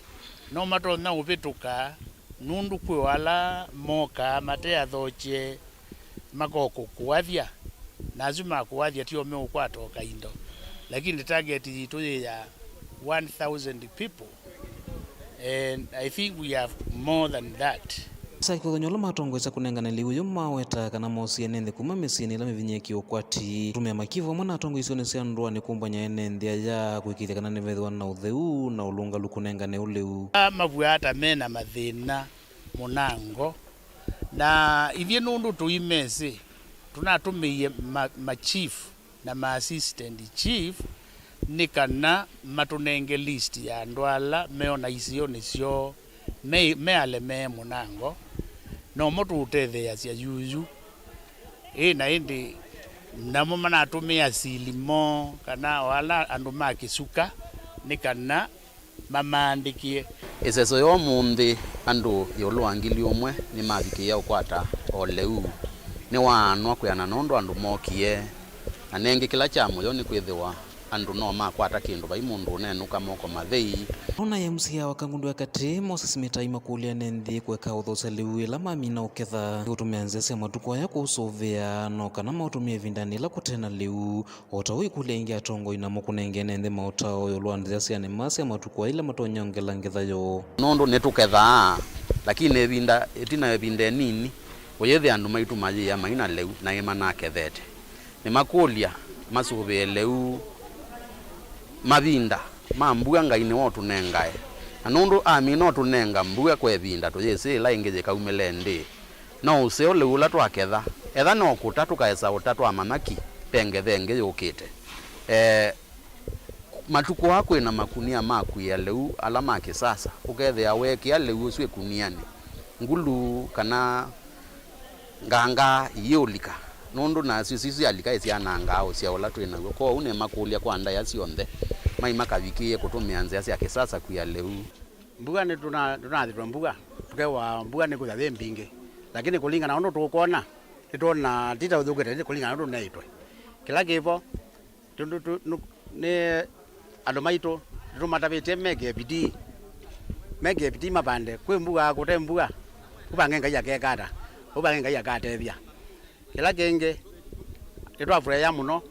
No matonya ũvĩtũka, nũndũ kwĩ o ala mokaa mate athokye, makokũkũathya, na asu makũathya tio meũkwata o kaindo. Lakini target yitũ yĩ ya one thousand people, and I think we have more than that. Sakũthany'a ũla matongoesya kũnengane lĩu ũyũ maweta kana moosie ene nthĩ kuma mĩsyĩnĩ ĩla mĩvinyĩĩkie ũkwati, kũtũmĩa makivu amwe na atongoi isionĩ sya ndũanĩ kũmbany'a ene nthĩ aya kũĩkĩĩthya kana nĩvethĩwa na ũtheu na ũlũngalu kũnengane ũlĩu. Ala mavuaa ta me na mathĩna mũnango, na ithyĩ nũndũ tũimesĩ, tũnatũmĩie ma, ma chief na ma assistant chief nĩ kana matũnenge list ya andũ ala meona isionĩ syoo me, me alemee mũnango, nomo tũũtetheeasya yuyu. Ĩ, na ĩndĩ namo manatũmĩa sili moo kana o ala andũ ma kĩsuka nĩ kana mamaandĩkĩe. Ĩseso ya ũmũnthĩ, andũ ĩũlũ wa ngili ũmwe nĩmavikĩie ũkwata o lĩu. Nĩwaanwa kwĩana nũndũ andũ mookie, na nengĩ kĩla kya mũyo nĩ kwĩthĩwa andũ no makwata kĩndũ vai mũndũ ũnenũka moko mathei. Ũnaĩ M C A wa Kangundo ya Katĩ, Moses Mĩtai, makũlya ene nthĩ kũeka ũthoosya lĩu ĩla mamina ũketha, kũtũmĩa nzĩa sya matukũ aya kũũsũvĩa, no kana maũtũmĩe ĩvindanĩ ĩla kũte na lĩu. O ta ũu ĩkũlya ĩngĩ atongoi namo kũnengane nthĩ maũtao ĩũlũ wa nzĩa sya nĩma sya matukũ ailĩ matonya ongela ngetha yoo. Nũndũ nĩtũkethaa, lakini ĩvinda, ĩtina ya ĩvinda ĩnini, ũyĩthĩa andũ maitũ mayĩĩa maina lĩu na ĩmanakethete. Nĩmakũlya masũvĩe lĩu mavinda ma mbua Ngai nĩwe ũtũnengae. Na nũndũ amina ũtũnenga mbua kwa ĩvinda, tũyĩsĩ ĩla ĩngĩ yĩkaumĩle ndĩĩ. No ũseo lĩu ũla twaketha, etha no kũta tũkaesa ũta twamanya ki ve ngetha ĩngĩ yũkĩte. Eh, matukũ aa kwĩ na makunia ma kũia lĩu ala ma kĩsasa, ũkethĩa weekĩa lĩu ũsu ĩkunianĩ, ngulu kana nganga iyĩũlika, nũndũ nasyo sisyo syalika ĩsyanangaa ũsyao ũla twĩ naw'o. Kwoou nĩmakũlya kwa ndaĩa syonthe mai makavikĩĩe kũtũmĩa nzĩa sya kĩsasa kũia lĩu. Mbua nĩtũna-, tũnathĩtwe mbua, tũkewa mbua nĩkwĩthwa yĩ mbingĩ, lakini kũlingana na ũndũ tũkwona, nĩtwona ti ta ũthũkĩte, nĩ kũlingana na ũndũ ũneĩtwe. Kĩla kĩ vo, tũ-, tũ-, tũ-, nũ-, nĩ andũ maitũ nĩtũmatavĩtye meke bidii, meke bidii mavande. Kwĩ mbua, kũte mbua, ũvange Ngai akeka ata? Ũvange Ngai akatethya. Kĩla kĩngĩ, nĩtwafurahia mũno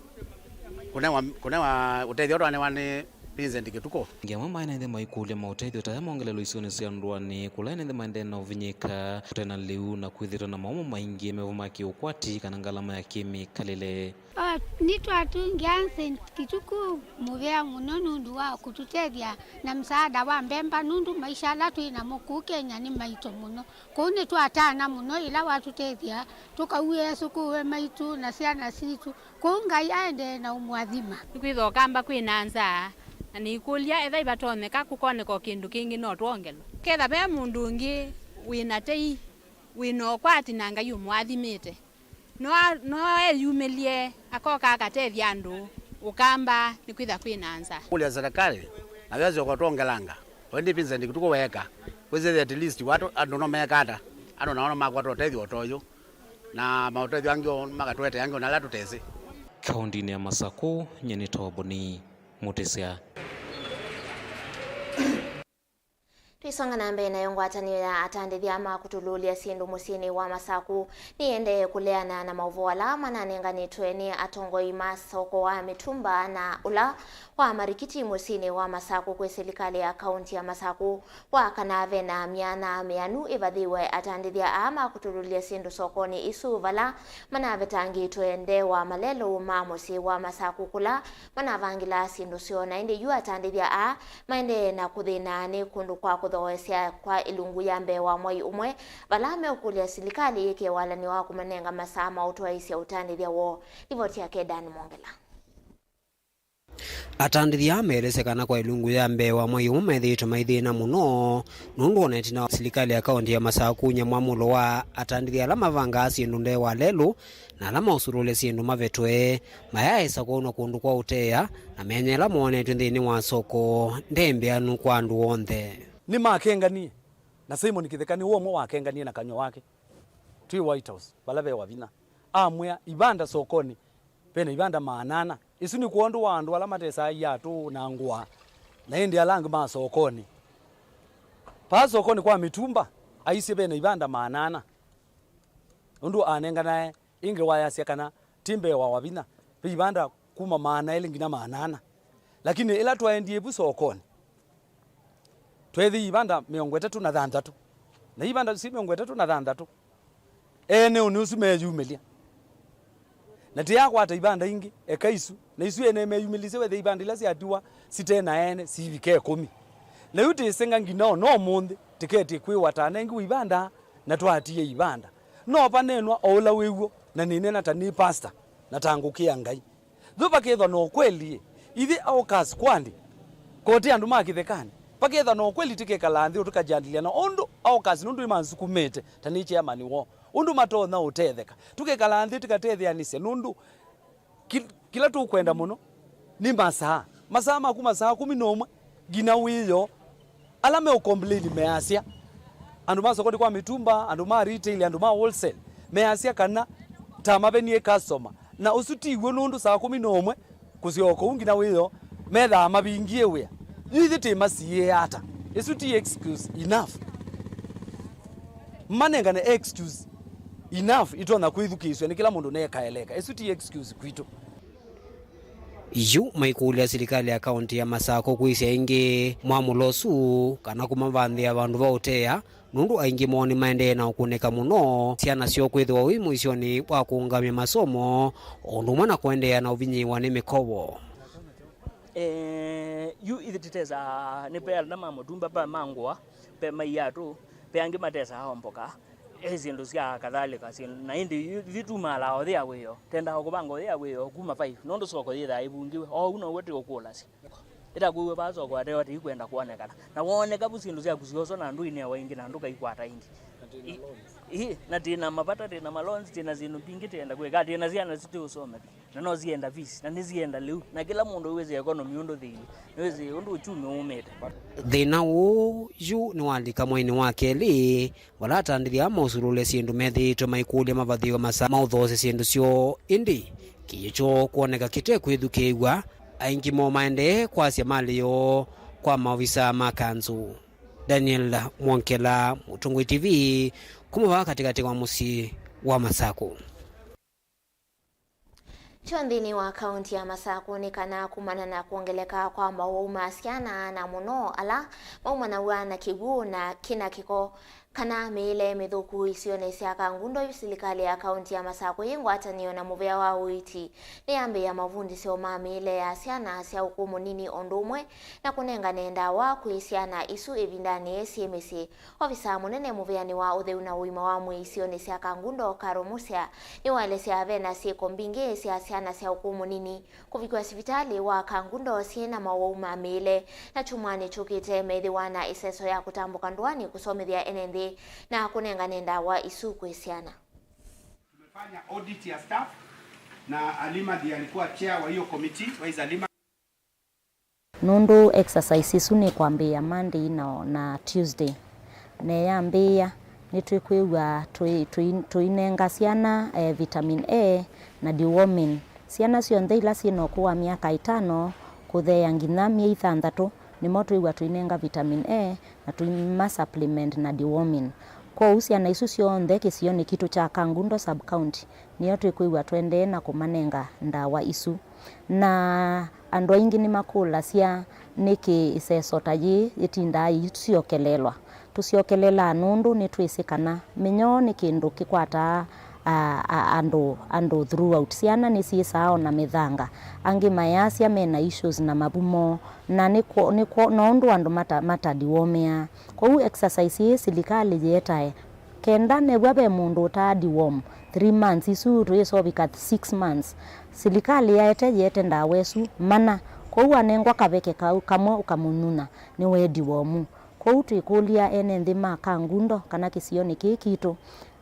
kũnewa, kũnewa ũtethyo twanewa nĩ Vincent Kĩtukũ. Angĩ amwe ma ene nthĩ maikũlya maũtethyo ta aya mongelelwe isionĩ sya ndũanĩ, kũla ene nthĩ maendee na ũvinyĩĩka, kũte na lĩu, na kwĩthĩwa na maũmũ maingĩ, mevo ma kĩũkwati, kana ngalama ya kĩmĩkalĩle. O, nĩtwatũngĩa Vincent Kĩtukũ mũvea mũno nũndũ wa kũtũtethya na msaada wa mbemba, nũndũ maisha ala twĩ namo kũu Kenya nĩ maito mũno. Kwoou nĩtwatana mũno ĩla watũtethya tũkauĩe ĩsũkũũe maitũ na syana sitũ. Kwoou Ngai aendee na ũmũathima. Nĩkwĩthwa Ũkamba kwĩ na nzaa, na nĩikũlya ethwa ivatonyeka kũkoneka o kĩndũ kĩngĩ no twongelwe. Ketha ve mũndũ ũngĩ wĩ na tei, wĩ na ũkwati na Ngai ũmũathimĩte, no, no eyumĩlye akoka akatethya andũ Ũkamba nĩkwĩthwa kwĩ na nzaa. Kũlya serikali, na yasyoka ũtwongelanga. Wendi Vincent Kĩtukũ weeka, wĩsĩthya at least watu, andũ no meeka ata? Andũ nao no makwata ũtethyo o ta ũyũ. Na maũtethyo angĩ o makatũete angĩ o na ala tũtesĩ. Kaũndĩnĩ ya Masakũ, nyie nĩ Toboni Mũtĩsya. Tũisonga na mbee, nayo ngwatanĩo ya atandĩthya ma kũtũlũlya syĩndũ mũsyĩnĩ wa Masakũ nĩyĩendee kũleana na maũvoo ala mananenganĩtwe nĩ atongoi ma soko wa mĩtumba na ũla wa marikiti mũsyĩnĩ wa Masakũ kwĩ silikalĩ ya kaũntĩ ya Masakũ. Wa kana, ve na myanya mĩanu ĩvathĩwe atandĩthya aa ma kũtũlũlya syĩndũ sokonĩ ĩsu, vala manavetangĩtwe nthĩ wa malelũ ma mũsyĩ wa Masakũ kũla manavangĩlaa syĩndũ syoo. Na ĩndĩ yu atandĩthya aa maendee na kũthĩna nĩ kũndũ kwa kũthooesya kwa ĩlungu ya mbee wa mwei ũmwe, vala meũkũlya silikalĩ yĩke walany'o wa kũmanenga masaa ma ũtwaĩĩsya ũtandĩthya woo. Livoti yake Dan Mwongela. Atandĩthya aa meelesya kana kwa ĩlungu ya mbee wa mwei ũmwe methĩĩtwe maithĩna mũno, nũndũ ona ĩtina wa silikalĩ ya kaũntĩ ya Masakũ kũny'a mwamũlo wa atandĩthya ala mavangaa syĩndũ nthĩ wa lelũ na ala maũsũlũlya syĩndũ mavetwe, mayaaĩsa kwonw'a kũndũ kwa ũtea, na mĩanya ĩla moonetw'e nthĩnĩ wa soko nde mbĩanu kwa andũ onthe. Nĩmakenganie, na Simon Kĩtheka nĩwe ũmwe wakenganie na kanyw'a wake twĩ White House, vala ve Wavinya. Amwĩa, ivanda sokonĩ, ve na ivanda maana ana. Ĩsu nĩ kwondũ wa andũ ala matesaa iatũ na ngũa, na ĩndĩ ala angĩ ma sokonĩ. Paa sokonĩ kwa mĩtumba, aisye ve na ivanda maana ana. Ũndũ anenganae, ĩngĩ wayasya kana ti mbee wa Wavinya, ve ivanda kuma maana elĩ nginya maana ana. Lakini ĩla twaendie vu sokonĩ, tweethĩie ivanda mĩongo ĩtatũ na thanthatũ. Na ivanda si mĩongo ĩtatũ na thanthatũ, ene ũnĩ ũsu meyumĩlya. Na tĩyakwata ivanda ingĩ, eka isu. Na isu ene meyumĩlisye, wethe ivanda ila syatiwa site na ene siivika ĩkũmi. Na yu tĩsenga nginya o na ũmũnthĩ, tĩketie kwĩwa tanengiwe ivanda, na twatie ivanda. No vanenwa o ũla wĩ w'o, na nĩneena ta nĩ pastor, na ta ngũkĩa Ngai. Yu vakethwa na ũkweli, ithyĩ Aukas kwandi, koti andũ ma Kĩthekanĩ, vakethwa na ũkweli, tũkekala nthĩ tũkajandĩlya na ũndũ Aukas, nũndũ nĩmansukumĩte ta nĩ chairman woo, ũndũ matonya ũtetheka. Tũkekala nthĩ tũkatetheanĩsya, nũndũ ki-, kĩla tũkwenda mũno nĩ masaa, masaa ma kuma saa kũmi na ũmwe nginya wĩoo. Ala meũkomplaini measya, andũ ma sokonĩ kwa mĩtumba, andũ ma retail, andũ ma wholesale, measya kana ta mavenie customer. Na ũsu ti w'o, nũndũ saa kũmi na ũmwe kũsyoka kũu nginya wĩoo, methaa mavingie wĩa. Yu ithyĩ tĩmasiĩĩa ata? Ĩsu ti excuse enough. Manengane excuse enough itonya kwĩthukĩĩsw'a nĩ kĩla mũndũ nekaeleka. Ĩsu ti excuse kwitũ. Yu maikũlya silikalĩ ya kaũntĩ ya Masakũ kwĩsya ĩngĩ mwamũlo ũsu kana kũmavanthĩa vandũ va ũtea, nũndũ aingĩ moo nĩmaendee na ũkũnĩka mũno, syana syoo kwĩthĩwa ũi mũisyonĩ wa kũũngamya masomo, o ũndũ ũmwe na kũendeea na ũvinyĩĩwa nĩ mĩkovo. Eh, yu ithyĩ tũtesaa nĩ ve ala ma mũtumba, ve ma ngũa, ve ma iatũ, ve angĩ matesaa o mboka, e syĩndũ sya kathalĩka, syĩndũ, na ĩndĩ yu-, ithyĩ tumalaa ũthĩa wĩoo, twendaa o kũvanga ũthĩa wĩoo kuma five, nũndũ soko yĩthaa ĩvungĩwe, o ũu now'o tũũkũlasya. Ĩtakwĩw'a vaa soko ateo tĩikwenda kwonekana. Na wooneka vu syĩndũ syaku syoswa na ndũinewa ĩngĩ na ndũkaikwata ĩngĩ. Ĩĩ, na twĩ na mavata, twĩ na ma loans, twĩ na syĩndũ mbingĩ twĩenda kwĩka, twĩ na syana sitũũsomethya. Na no sienda fees, na nĩsienda lĩu. Na kĩla mũndũ wĩsĩ economy ũndũ thĩilĩ, nĩwĩsĩ ũndũ uchumi ũmĩte. Thĩna ũũ yu nĩwalika mweinĩ wa kelĩ, vala atandĩthya aa maũsũlũlya syĩndũ methĩĩtwe maikũlya mavathĩwe masaa ma ũthoosya syĩndũ syoo, ĩndĩ kĩĩ kyoo kwoneka kĩte kwĩthukĩĩw'a, aingĩ moo maendee kwasya malĩ yoo kwa maovisa ma kanzũ. Daniel Mwonkela, Mũtongoi T V, kuma vaa katĩkatĩ wa mũsyĩ wa Masakũ. Kyo nthĩnĩ wa kaũntĩ ya Masakũ nĩ kana kumana na kwongeleka kwa mawau ma syana, na mũno ala maumanaw'a na kĩw'ũ na kĩna kĩko, kana mĩĩle mĩthũku isionĩ sya Kangundo, yu silikalĩ ya kaũntĩ ya Masakũ yĩ ngwatanĩo na mũvĩa wa ũiiti nĩyambĩĩa mavundĩsyo ma mĩĩle ya syana sya ũkũũ mũnini o ũndũ ũmwe na kũnengane ndawa kwĩ syana isu ĩvindanĩ yĩĩ syĩ mĩsyĩ. Ovisaa mũnene mũvĩanĩ wa ũtheu na ũima wa mwĩĩ isionĩ sya Kangundo, Caro Musya, nĩwaelesya ve na syĩko mbingĩ sya syana sya ũkũũ mũnini kũvikwa sivitalĩ wa Kangundo syĩ na mawau ma mĩĩle, na kyumwanĩ kyũkĩte meĩthĩwa na ĩseso ya kũtambũka ndũanĩ kũsomethya ene nthĩ na kũnengane ndawa isu kwĩ syana. Tumefanya audit ya staff na Halima ndiye alikuwa chair wa hiyo committee, where is Halima? Nũndũ exercise ĩsu nĩkwambĩĩa Monday na, na Tuesday. Na yambĩĩa, Nĩtwĩkwĩw'a tũi-, tũi-, tũinenga syana, eh, vitamin A na deworming. Syana syonthe ila syĩ na ũkũũ wa myaka ĩtano kũtheea nginya myei thanthatũ, nĩmo twĩw'a tũinenga vitamin A na tũima supplement na deworming. Kwoou syana isu syonthe kĩsionĩ kitũ kya Kangundo sub-county nĩo twĩkwĩw'a tũendee na kũmanenga ndawa isu. Na andũ aingĩ nĩmakũlasya nĩkĩ ĩseso ta yĩĩ yĩtindaa ĩisyokelelwa. Tũsyokelelaa nũndũ nĩtwĩsĩ kana mĩnyoo nĩ kĩndũ kĩkwataa, a, a, andũ, andũ throughout. Syana nĩsyĩsaa o na mĩthanga. Angĩ mayasya me na issues na mavu moo, na nĩ kwo-, nĩ kwo-, no ũndũ andũ mata-, matadiwomeaa. Kwoou exercise ĩĩ silikalĩ yĩetae kenda new'a ve mũndũ ũtaa deworm three months, isu tũyĩsovika six months. Silikalĩ yaete yĩete ndawa ĩsu mana, kwoou wanengwa kaveke kau kamwe ũkamũnyunya, nĩwee deworm. Kwoou twĩkũlya ene nthĩ ma Kangundo kana kĩsionĩ kĩĩ kitũ,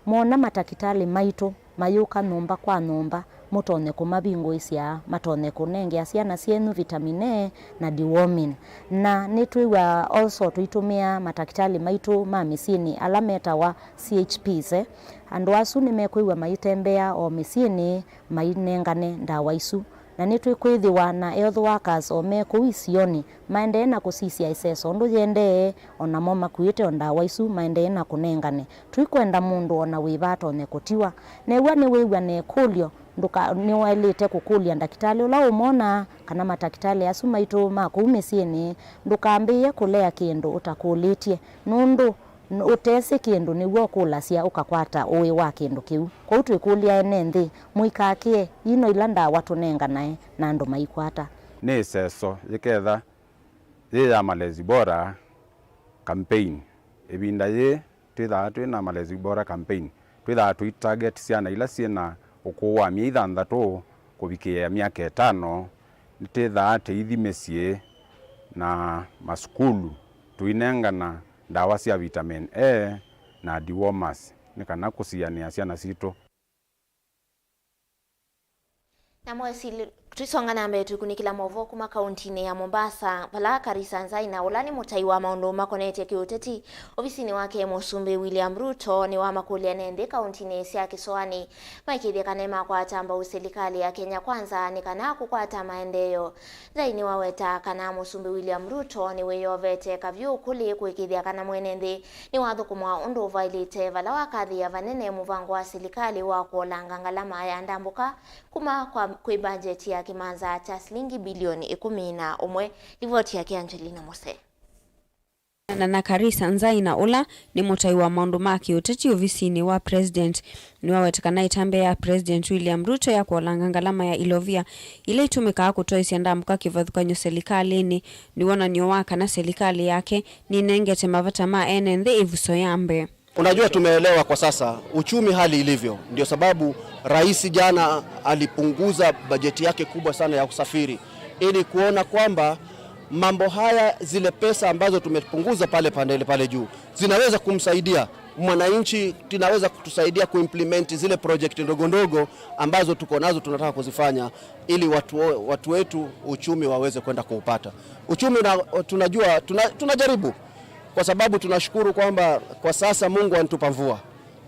moona matakĩtalĩ maitũ mayũka nyũmba kwa nyũmba, mũtonye kũmavingũĩsya, matonye kũnengea syana syenyu vitamin A na deworming. Na nĩtwĩw'aa also tũitũmĩa matakĩtalĩ maitũ ma mĩsyĩnĩ ala metawa C H Ps, eh. Andũ asu nĩmekwĩw'a maitembea o mĩsyĩnĩ mainengane ndawa isu. Na nĩtwĩkwĩthĩwa na health workers o me kũu isionĩ maendee na kũsisya ĩseso ũndũ yĩendee, o namo makuĩte o ndawa isu maendee na kũnengane. Tũikwenda mũndũ o na wĩva atonye kũtiwa. New'a nĩwĩw'a na ĩkũlyo, ndũka-, nĩwaĩlĩte kũkũlya ndakĩtalĩ ũla ũmonaa kana matakĩtalĩ asu maitũ ma kũu mĩsyĩnĩ. Ndũkambĩĩe kũlea kĩndũ ũtakũlĩtye, nũndũ n-, ũtesĩ kĩndũ nĩw'o ũkũlasya ũkakwata ũĩ wa kĩndũ kĩu. Kwoou twĩkũlya ene nthĩ, mũikakĩe ino ila ndawa tũnenganae na andũ maikwata. Nĩ ĩseso yĩketha yĩ ya Malezi Bora campaign. Ĩvinda yĩĩ twĩthaa twĩ na Malezi Bora campaign, twĩthaa tũi target syana ila syĩ na ũkũũ wa myei thanthatũ kũvikĩĩa myaka ĩtano. Nĩtwĩthaa tũithi mĩsyĩ na masukulu tũinengana ndawa sya vitamin A na dewormers nĩ kana kũsianĩa syana sitũ. Na mwesi, tũisonga na mbee, tũikunĩkĩla maũvoo kuma kauntinĩ ya Mombasa, vala Karisa Nzaina, ũla nĩ mũtai wa maũndũ makonetye kĩũteti ovisinĩ wake Mũsumbĩ William Ruto, nĩwamakũlya ene nthĩ kauntinĩ sya kĩsoanĩ maĩkĩĩthye kana nĩmakwata mbau silikalĩ ya Kenya Kwanza nĩ kana kũkwata maendeeo. Nzai nĩwaweta kana Mũsumbĩ William Ruto nĩwĩyovete kavyũ kũlĩ kũĩkĩĩthya kana mwene nthĩ nĩwathũkũma ũndũ ũvaĩlĩte, vala wakathĩĩa vanene mũvango wa silikalĩ wa kũolanga ngalama ya ndambũka kuma kwa, kwĩ mbanjeti ya kĩmanza kya silingi bilioni ĩkũmi na ũmwe. Livoti yake Angelina Mose. Na, na Karisa Nzaina, ũla nĩ mũtai wa maũndũ ma kĩũteti ovisinĩ wa President, nĩwaweta kana ĩtambya ya President William Ruto ya kũolanga ngalama ya ilovia ila itũmĩkaa kũtwaĩsya ndambũka kĩvathũkany'o silikalĩnĩ nĩ wonany'o wa kana silikalĩ yake nĩnengete mavata ma ene nthĩ ĩvuso ya mbee. Unajua, tumeelewa kwa sasa uchumi hali ilivyo, ndio sababu rais jana alipunguza bajeti yake kubwa sana ya usafiri ili kuona kwamba mambo haya, zile pesa ambazo tumepunguza pale pandele pale juu, zinaweza kumsaidia mwananchi, zinaweza kutusaidia kuimplement zile project ndogo ndogo ambazo tuko nazo tunataka kuzifanya ili watu, watu wetu uchumi waweze kwenda kuupata. Uchumi na, tunajua, tuna, tunajaribu kwa sababu tunashukuru kwamba kwa sasa Mungu anatupa mvua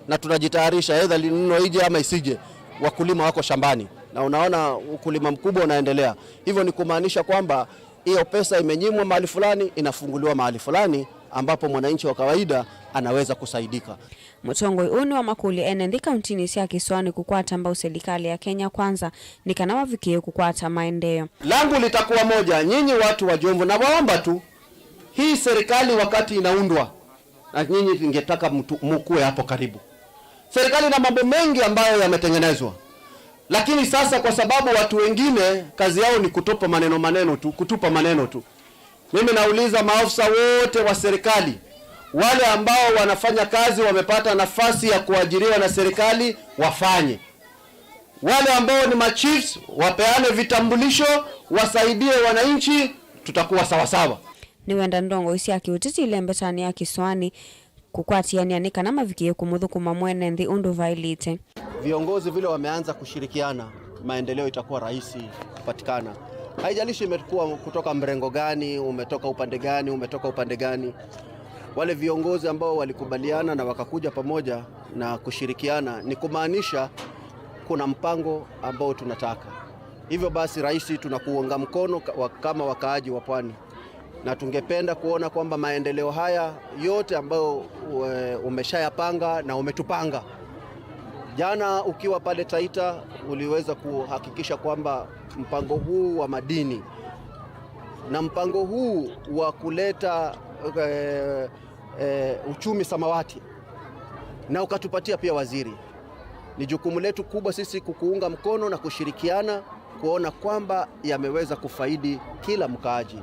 na tunajitayarisha, either El Nino ije ama isije, wakulima wako shambani na unaona ukulima mkubwa unaendelea. Hivyo ni kumaanisha kwamba hiyo pesa imenyimwa mahali fulani, inafunguliwa mahali fulani ambapo mwananchi wa kawaida anaweza kusaidika. Mũtongoi ũũ nĩwamakũlya ene nthĩ kauntinĩ sya kĩsoanĩ kũkwata mbau silikalĩ ya Kenya Kwanza nĩ kana wavikĩe kũkwata maendeeo. Langu litakuwa moja, nyinyi watu wa Jomvu, nawaomba tu, hii serikali wakati inaundwa, na nyinyi ningetaka mtu, mkuwe hapo karibu. Serikali ina mambo mengi ambayo yametengenezwa, lakini sasa kwa sababu watu wengine kazi yao ni kutupa maneno, maneno tu, kutupa maneno tu. Mimi nauliza maafisa wote wa serikali, wale ambao wanafanya kazi, wamepata nafasi ya kuajiriwa na serikali, wafanye. Wale ambao ni machiefs, wapeane vitambulisho, wasaidie wananchi, tutakuwa sawasawa. Nĩwenda ndongoi sya kĩũteti ile mbetanĩ ya kĩsoanĩ kũkwatĩanĩa nĩ kana mavikĩe kũmũthũkũma mwene nthĩ ũndũ vaĩlĩte. Viongozi vile wameanza kushirikiana, maendeleo itakuwa rahisi kupatikana. Haijalishi imekuwa kutoka mrengo gani, umetoka upande gani, umetoka upande gani. Wale viongozi ambao walikubaliana na wakakuja pamoja na kushirikiana, ni kumaanisha kuna mpango ambao tunataka. Hivyo basi, Rais, tunakuunga mkono ka-, wa-, kama wakaaji wa Pwani, na tungependa kuona kwamba maendeleo haya yote ambayo, e, umeshayapanga na umetupanga. Jana ukiwa pale Taita, uliweza kuhakikisha kwamba mpango huu wa madini na mpango huu wa kuleta, e, e, uchumi samawati, na ukatupatia pia waziri. Ni jukumu letu kubwa sisi kukuunga mkono na kushirikiana kuona kwamba yameweza kufaidi kila mkaaji.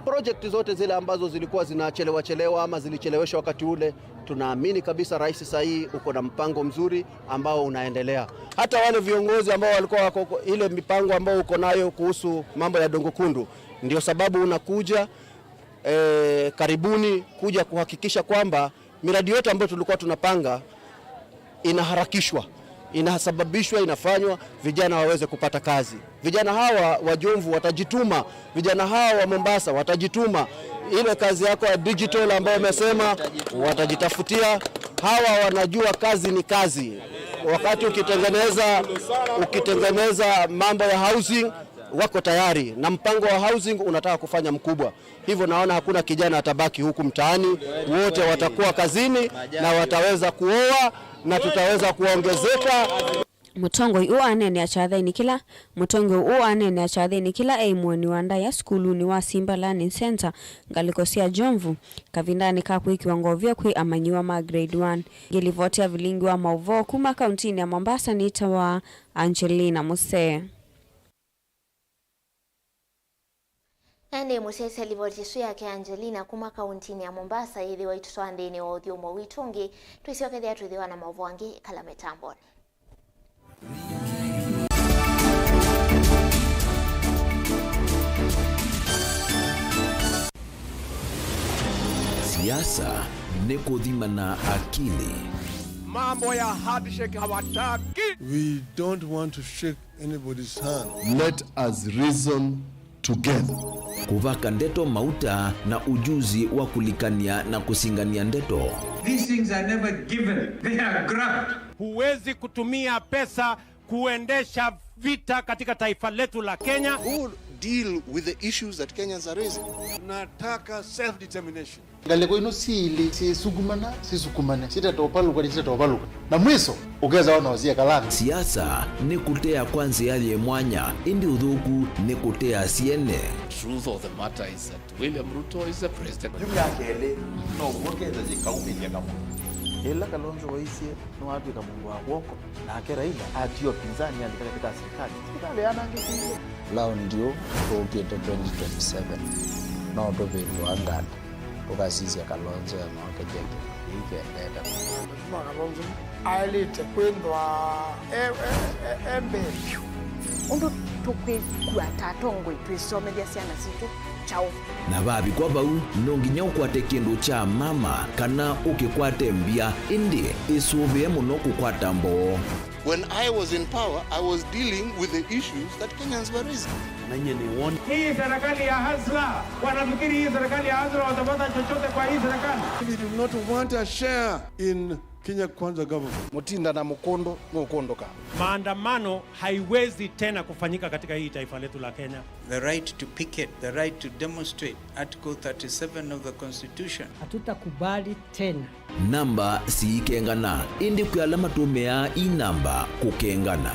Project zote zile ambazo zilikuwa zinachelewa chelewa ama zilicheleweshwa wakati ule, tunaamini kabisa Rais sahii uko na mpango mzuri ambao unaendelea. Hata wale viongozi ambao walikuwa wako, ile mipango ambayo uko nayo kuhusu mambo ya Dongo Kundu, ndio sababu unakuja, eh, karibuni kuja kuhakikisha kwamba miradi yote ambayo tulikuwa tunapanga inaharakishwa, inasababishwa, inafanywa, vijana waweze kupata kazi. Vijana hawa wa Jomvu watajituma, vijana hawa wa Mombasa watajituma. Ile kazi yako ya digital ambayo umesema, watajitafutia. Hawa wanajua kazi ni kazi. Wakati ukitengeneza, ukitengeneza mambo ya housing, wako tayari, na mpango wa housing unataka kufanya mkubwa. Hivyo naona hakuna kijana atabaki huku mtaani, wote watakuwa kazini na wataweza kuoa na tutaweza kuongezeka. Mũtongoi ũũ aneenea kyathĩnĩ kĩla, mũtongoi ũũ aneenea kyathĩnĩ kĩla e mũeni wa ndaĩa sukulunĩ wa Simba Learning Centre, ngalĩko sya Jomvu, kavindanĩ ka kwĩkĩwa ngovia kwĩ amanyĩw'a ma grade one. Ngĩlivoti ya vilingi wa maũvoo kuma kauntinĩ ya Mombasa nĩtawa Angelina Musee. Na nĩ mũsyaĩĩsya livoti ĩsu yake Angelina kuma kauntinĩ ya Mombasa. Ĩthĩwa itũtwaa nthĩnĩ wa ũthyũmũo witũ ũngĩ, twĩsyokethya twĩthĩwa na maũvoo angĩ kala mĩtambonĩ. Siasa nĩ kũthimana akili. Mambo ya handshake hawataki. We don't want to shake anybody's hand. Let us reason together. Kũvaka ndeto mauta na ujuzi wa kũlikany'a na kũsingany'a ndeto. These things are never given. They are grabbed. Huwezi kutumia pesa kuendesha vita katika taifa letu la Kenya. Who deal with the issues that Kenyans are raising? Nataka self-determination. Ngalĩko ino syĩlĩ syĩsukumana, sisukumane, sitatovalũka, sitatovalũka. Na mwiso, ũkesa ona ũsieka lami. Siasa nĩ kũtea kwa nzĩa yĩ mwanya, ĩndĩ ũthũku nĩ kũtea syene. Truth of the matter is that William Ruto is the president. Yu myaka ĩlĩ, no w'o ketha yĩkaumĩlya kamwe. Ĩla Kalonzo waisye nĩwatw'ĩka mũndũ wa kw'oko, nake Raila atiwa pinzani alika katika serikali. Serikali yanangĩkĩie. Laundi ũ tũũkĩte twenty twenty-seven, no tũvĩndũa nganda, tũkasisya Kalonzo enookethya kĩndũ kĩu kĩendete. Mheshimiwa Kalonzo aĩlĩte kwĩthwa e, e, e, e mbee vyũ. Ũndũ tũkwĩkua ta atongoi twĩsomethya syana sitũ kyaũ? Na vavikwa vau, no nginya ũkwate kĩndũ kya mama kana ũkĩkwate mbya, ĩndĩ ĩsũvĩe mũno kũkwata mboo. When I was in power, I was dealing with the issues that Kenyans were raising. Na nyie nĩ won. Hii serikali ya Hasla, wanafikiri hii serikali ya Hasla watapata chochote kwa hii serikali? We do not want a share in Kenya Kwanza government. Mũtinda na mũkũndũ nũkũndũka. Maandamano haiwezi tena kufanyika katika hii taifa letu la Kenya. The right to picket, the right to demonstrate, Article thirty-seven of the Constitution. Hatutakubali tena. Namba siikengana, ĩndĩ kwĩ ala matũmĩaa ii namba kũkengana.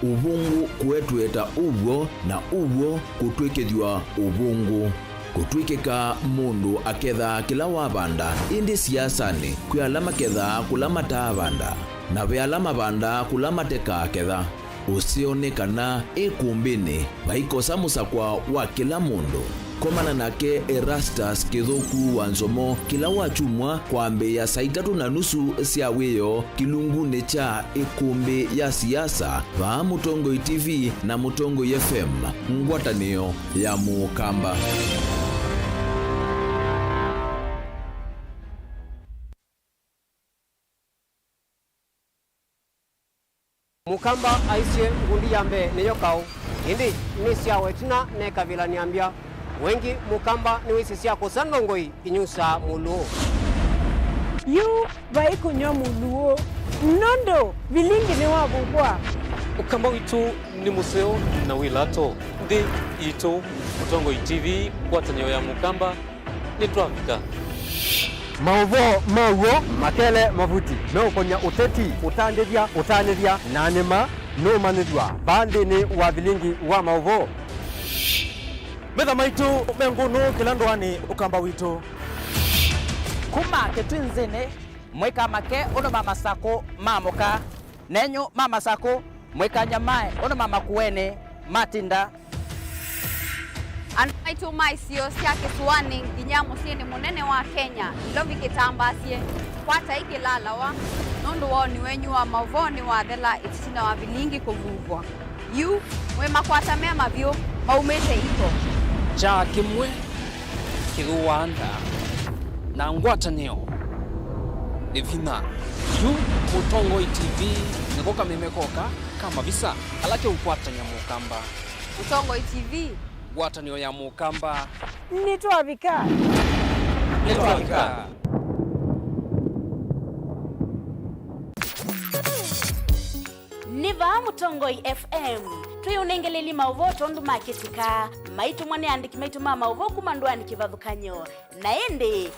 Ũvũngũ kũetweta ũw'o, na ũw'o kũtw'ĩkĩthw'a ũvũngũ. Kũtw'ĩkĩka mũndũ akethaa kĩla wavanda, ĩndĩ siasanĩ kwĩ ala makethaa kũla mataavanda, na ve ala mavandaa kũla matekaaketha. Ũseo nĩ kana ĩkũmbĩnĩ vaikosa mũsakwa wa kĩla mũndũ. Komana nake Erastus Kĩthũku wa Nzomo kĩla wakyumwa kwambĩĩa saa itatũ na nusu sya wĩoo kĩlungunĩ kya ĩkũmbĩ ya siasa vaa Mũtongoi T V na Mũtongoi F M, ngwatanĩo ya Mũkamba. Mũkamba aisye ngundi ya mbee nĩyo kaũ, ĩndĩ nĩ syawa ĩtina mekavĩlanĩa mbya. Wengĩ Mũkamba nĩwĩsĩ sya kũsa ndongoi inyusaa mũlũũ. Yu vai kũnyw'a mũluũ, nũndũ vilingi nĩwavuvwa. Ũkamba witũ nĩ mũseo na wĩ lato. Nthĩ yitũ, Mũtongoi T V, ngwatanĩo ya Mũkamba, nĩtwavika. Maũvoo ma w'o makele mavuti meũkonya ũteti, ũtandĩthya, ũtanĩthya, na nĩma nũũmanyĩthw'a vaa nthĩnĩ wa vilingi wa maũvoo. Metha maitũ me ngũnũ kĩla ndũanĩ Ũkamba witũ. Kuma Kĩtwĩ nzĩnĩ, mwĩkamake ũndũ ma masakũ ma mũka, nenyu ma masakũ, mwĩkanyamae ũndũ ma makuenĩ matinda. Andũ maitũ ma isio sya kĩsũanĩ nginya mũsyĩnĩ mũnene wa Kenya, Nairobi kĩtambaasye, kwatai kĩlalawa, nũndũ woni wenyu wa maũvoo nĩwathela ĩtina wa vilingi kũvuvwa. Yu, mwĩ makwata me mavyũ maumĩte iko. Kyaa kĩmwe kĩthũaa nda, na ngwatanĩo nĩ vinya. Yu Mũtongoi T V nĩko kameme koka ka mavisa ala keũkwatany'a Mũkamba. Mũtongoi T V. Ngwatanĩo ya Mũkamba. Nĩtwavika. Nĩtwavika. Nĩ vaa Mũtongoi F M. Twĩũnengeleli maũvoo tondũ makĩtĩka. Maitũmwa nĩ andĩki maitũ ma maũvoo kuma ndũanĩ kĩvathũkany'o. Na ĩndĩ,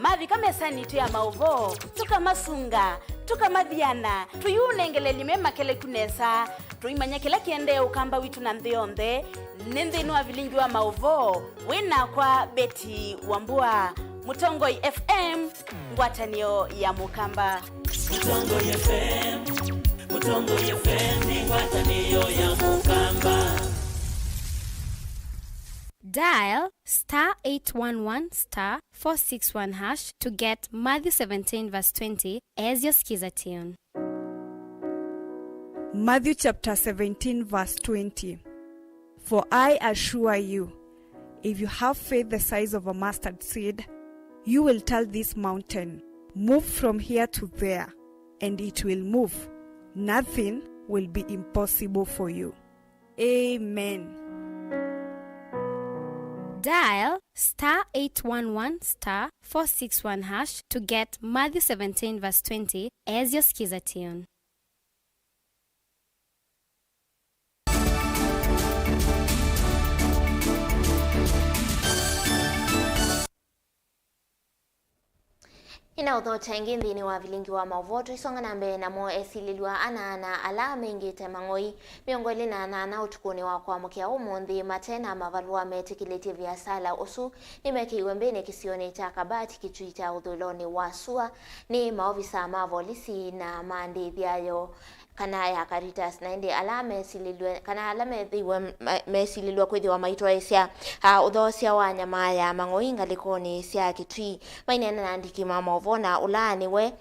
mavika mesanĩ itũ ya maũvoo, tũkamasunga, tũkamathiana, tũyũnengeleli me makeleku nesa. Tũimanya kĩla kĩendee Ũkamba witũ na nthĩ yonthe. Nĩ nthĩnĩ wa vilingi wa maũvoo. Wĩ nakwa Betty Wambua, Mũtongoi F M, ngwatanĩo ya Mũkamba. Mũtongoi F M, Mũtongoi F M nĩ ngwatanĩo ya Mũkamba. Dial star eight one one star four six one hash to get Matthew seventeen verse twenty as your Skiza tune. Matthew chapter seventeen verse twenty. For I assure you, if you have faith the size of a mustard seed, you will tell this mountain, "Move from here to there," and it will move. Nothing will be impossible for you. Amen. Dial star eight one one star four six one hash to get Matthew seventeen verse twenty as your Skiza tune. Nĩnaũthokya ĩngĩ nthĩnĩ wa vilingi wa maũvoo, tũisonga na mbee namo. Esilĩlw'a ana ana ala maingĩte mang'oi mĩongo ĩlĩ na anana ũtukũnĩ wa kwamũkĩa ũmũnthĩ mate na mavalũa metĩkĩlĩtye viasala ũsu nĩmekĩiwe mbĩnĩ kĩsionĩ kya Kabati, Kitui kya ũthũĩlonĩ wa sua nĩ maovisa ma volisi na maandĩĩthi ayo kana ya Caritas, na ĩndĩ ala mesilĩlw'e, kana ala methĩiwe, me-, mesilĩlw'a kwĩthĩwa maitwaĩsya, a, ũthoosya wa nyama ya mang'oi ngalĩkonĩ sya Kitui, maineena na andĩki ma maũvoo, na ũla nĩwe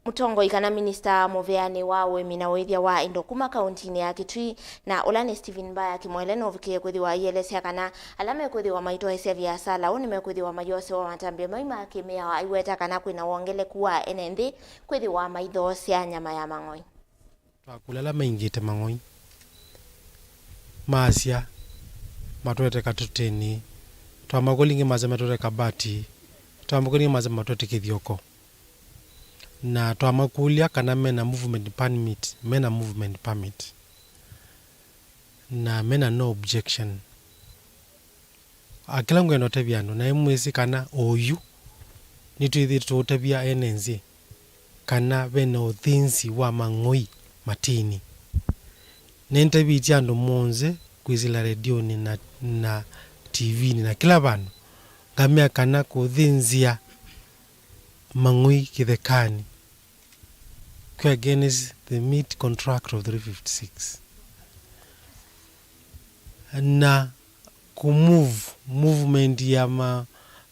mũtongoi kana minista mũveanĩ wa ũĩmi na ũĩthya wa indo kuma kauntinĩ ya Kitui, na ũla nĩ Stephen Mbaya Kimwele, nũvikĩe kwĩthĩwa aielesya kana ala mekwĩthĩwa maitwaĩsya viasala ũũ nĩmekwĩthĩwa mayosewa matambya mai ma kĩmĩao, aiweta kana kwĩna wongeleku wa ene nthĩ kwĩthĩwa maithoosya nyama ya mang'oi. Twakũlya ala maingĩte mang'oi, masya matwete Katũtĩnĩ, twamakũlya ĩngĩ masya matwete Kabati, twamakũlya ĩngĩ masya matwete Kĩthyoko. Na twamakũlya kana mena movement permit, mena movement permit, na mena no objection. A, kĩla ngwenda ũtavya andũ, naĩ mwĩsĩ kana oyu nĩtwĩthĩĩtwe tũũtavya ene nzĩ kana ve na ũthĩnzi wa mang'oi Matĩnĩ. Nĩntavĩtye andũ monthe kwĩsĩla redionĩ na, na T V-nĩ na kĩla vandũ, ngamea kana kũthĩnzĩa mang'oi kĩthekanĩ kwĩ against the meat contract of three fifty-six. Na kũ move, movement ya ma,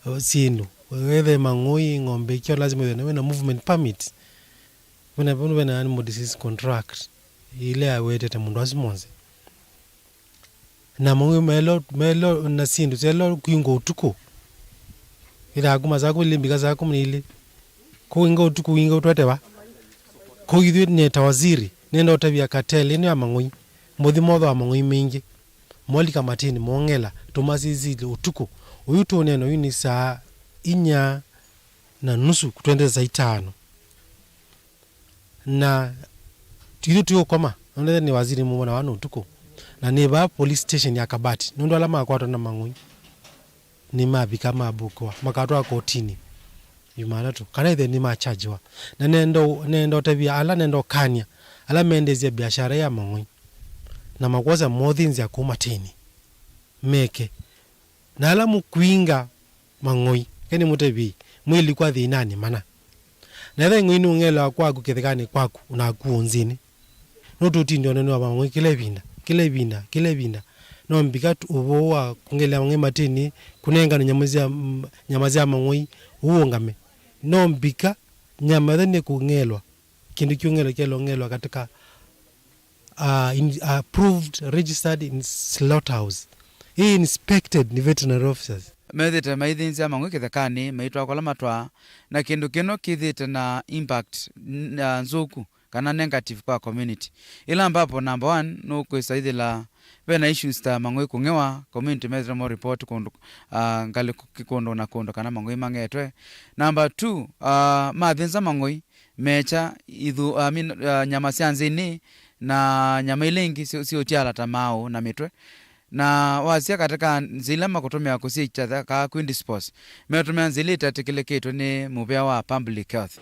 syĩndũ, whether mang'oi, ng'ombe, kĩla lazima wĩthĩwe na wĩna movement permit. Vena, vena, vena animal disease contract ĩla yawetete maũndũ asu monthe. Na mang'oi melo, melo na syĩndũ syelo kwingwa ũtukũ. Ĩthaa kuma saa kũmi na ilĩ mbika saa kũmi na ilĩ. Kũinga ũtukũ, ũinga ũtwete va? Kũu ithyĩ nĩ ta waziri, nenda ũtavya cartel ĩno ya mang'oi. Mũthi motho wa mang'oi maingĩ. Molika Matĩnĩ, mongela, tũmasisile ũtukũ. Ũyu tũũneena ũyu nĩ saa inya na nusu, kũtwendete saa itano. Na ithyĩ tũũkoma, nonete nĩ waziri mũmwe na wana ũtukũ. Na nĩ vaa police station ya Kabati, nũndũ ala makwatwa na mang'oi nĩmavika mabukwa, makatwaa kotinĩ Jumatatu, kana ĩthe nĩmachargiwa. Na nenda, nenda ũtavya ala, nenda ũkany'a ala mendeesya biashara ya mang'oi na makwosa mothinzĩa kũu Matĩni meke. Na ala mũkwinga mang'oi, ke nĩmũtavye, mwĩlikwa thĩnanĩ mana. Na ethĩwa ĩng'oi nũng'elwa kwaku kĩthekanĩ kwaku, naku ũnzĩnĩ. Nũtũtindĩ ũnene wa mang'oi kĩla ĩvinda, kĩla ĩvinda, kĩla ĩvinda. No mbika tu ũvoo wa kũng'elea mang'oi Matĩni, kũnengana nyama sya, mm, nyama sya mang'oi, ũũngame. No mbika nyama ĩla nĩkũng'elwa, kĩndũ kĩũng'elwa kĩelong'elwa katika, uh, in, approved, registered in slaughterhouse. Ĩ inspected nĩ veterinary officers. Methĩte maithinzya mang'oi kĩthekanĩ, maitwaa kũla matwaa, na kĩndũ kĩno kĩthĩte na impact n-, na nzũku kana negative kwa community. Ĩla ambapo number one nũkwĩsa ĩthĩla vena issues ta mang'oi kũng'ewa, community methĩte mo report kũndũ, ah, ngalĩko kĩ kũndũ na kũndũ kana mang'oi mang'etwe. Number two, ah, mathinza mang'oi, mekya ithu, I mean, ah, nyama sya nzĩnĩ na nyama ila ingĩ syo-, siũtyala ta maaũ na mĩtwe. Na wasya katika nzĩa ila makũtũmĩa kũsyĩkya thaka kwĩ dispose, metũmĩa nzĩa ila itatĩkĩlĩkĩtwe nĩ mũvĩa wa public health.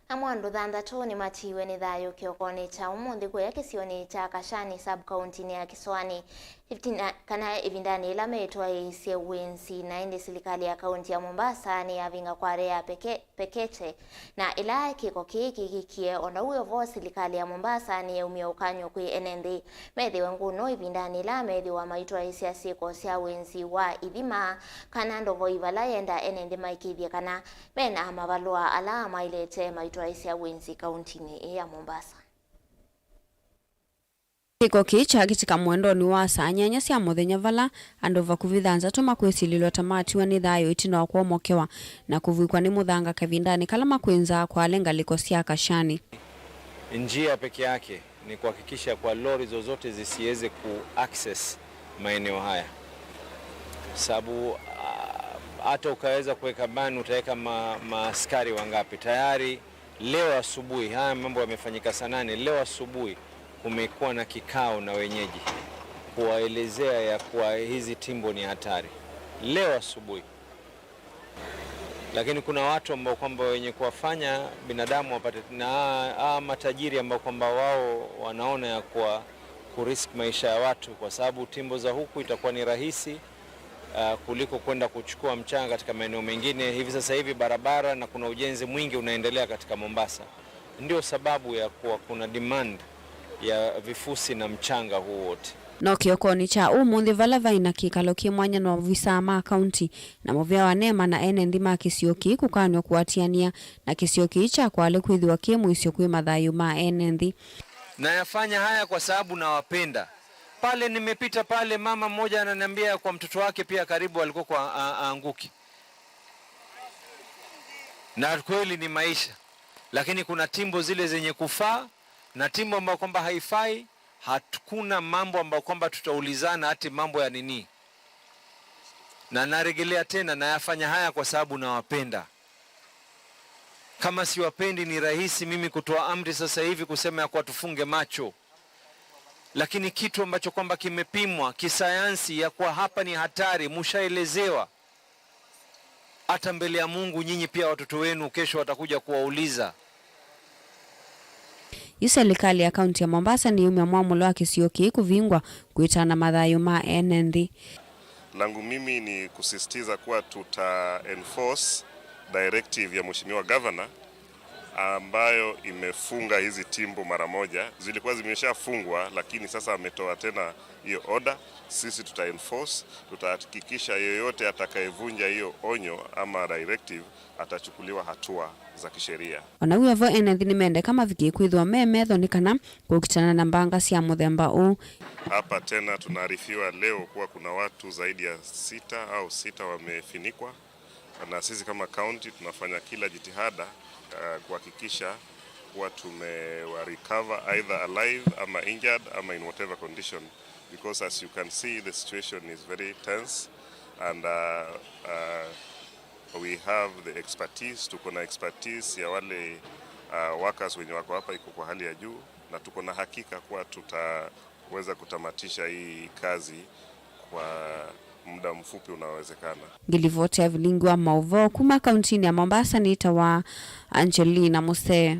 Amwe andũ thanthatũ nĩmatiiwe nĩ thayũ kĩokonĩ kya ũmũnthĩ kũya kĩsionĩ kya Kashani, sub-kauntinĩ ya Kĩsoani, ĩtina-, kana ĩvindanĩ ĩla meĩtwaĩĩsye wĩnzi. Na ĩndĩ silikalĩ ya kaunti ya Mombasa nĩyavinga kware ya peke-, Pekete, na ĩla kĩko kĩĩ kĩkikie. O na ũu wĩ o vo, silikalĩ ya Mombasa nĩyaumya ũkany'o kwĩ ene nthĩ methĩwe ngũno ĩvindanĩ ĩla methĩwa maitwaĩĩsya syĩko sya wĩnzi wa ithima kana ndovoi vala yenda ene nthĩ maĩkĩĩthye kana mena mavalũa ala maĩlĩte maitwaĩĩsya wĩnzi kauntinĩ ĩĩ ya Mombasa. Kĩko kĩĩ kyakĩtĩka mwendonĩ wa saa nyanya sya mũthenya, vala andũ vakuvĩ thanthatũ makwĩsilĩlwa ta matiwa nĩ thayũ ĩtina wa kwomokewa na kũvuĩkwa nĩ mũthanga kavindanĩ kala makwĩnzaa kwale ngalĩko sya Kashani. Njia peke yake ni kuhakikisha kwa lori zozote zisiweze ku access maeneo haya, sababu, ah, hata ukaweza kuweka ban, utaweka ma-, maaskari wangapi? Tayari leo asubuhi, haya mambo yamefanyika saa nane, leo asubuhi kumekuwa na kikao na wenyeji kuwaelezea ya kuwa hizi timbo ni hatari. Leo asubuhi. Lakini kuna watu ambao kwamba wenye kuwafanya binadamu wapate, na hawa matajiri ambao kwamba wao wanaona ya kuwa kurisk maisha ya watu, kwa sababu timbo za huku itakuwa ni rahisi, ah, kuliko kwenda kuchukua mchanga katika maeneo mengine. Hivi sasa hivi barabara na kuna ujenzi mwingi unaendelea katika Mombasa. Ndio sababu ya kuwa kuna demand ya vifusi na mchanga huu wote. No kĩokonĩ kya ũmũnthĩ, vala vai na kĩkalo kĩ mwanya na ovisaa ma kaunti na mũvĩa wa NEMA na ene nthĩ ma kĩsio kĩĩ kũkanw'a kũatĩanĩa na kĩsio kĩĩ kya Kwale kwĩthĩwa kĩ mũisyo kwĩ mathayũ ma ene nthĩ. Nayafanya haya kwa sababu nawapenda. Pale nimepita pale, mama mmoja ananiambia kwa mtoto wake pia karibu alikuwa kwa a-, aanguki. Na kweli ni maisha. Lakini kuna timbo zile zenye kufaa na timbo ambayo kwamba haifai. Hakuna mambo ambayo kwamba tutaulizana ati mambo ya nini. Na narejelea tena, nayafanya haya kwa sababu nawapenda. Kama siwapendi, ni rahisi mimi kutoa amri sasa hivi kusema ya kuwa tufunge macho. Lakini kitu ambacho kwamba kimepimwa kisayansi ya kuwa hapa ni hatari, mushaelezewa. Hata mbele ya Mungu, nyinyi pia watoto wenu kesho watakuja kuwauliza. Yu silikalĩ ya kaunti ya Mombasa nĩyaumya mwamũlo wa kĩsio kĩĩ kũvingwa kwĩtana mathayũ ma ene nthĩ. Langu mimi ni kusisitiza kuwa tuta enforce directive ya Mheshimiwa Governor ambayo imefunga hizi timbo mara moja. Zilikuwa zimeshafungwa, lakini sasa ametoa tena hiyo order. Sisi tuta enforce, tutahakikisha yeyote atakayevunja hiyo onyo ama directive atachukuliwa hatua za kisheria. O na wĩ o vo, ene nthĩ nĩmendeka mavikĩe kwĩthĩwa me metho nĩ kana kũkitana na mbanga sya mũthemba ũũ. Hapa tena tunaarifiwa leo kuwa kuna watu zaidi ya sita au sita wamefinikwa. Na sisi kama county tunafanya kila jitihada, uh, kuhakikisha kuwa tumewa recover either alive ama injured ama in whatever condition, because as you can see, the situation is very tense. And uh, uh, we have the expertise, tuko na expertise ya wale uh, workers wenye wako hapa iko kwa hali ya juu, na tuko na hakika kuwa tutaweza kutamatisha hii kazi kwa muda mfupi unaowezekana. Ngĩlivoti ya vilingi wa maũvoo kuma kauntinĩ ya Mombasa nĩtawa Angelina Musee.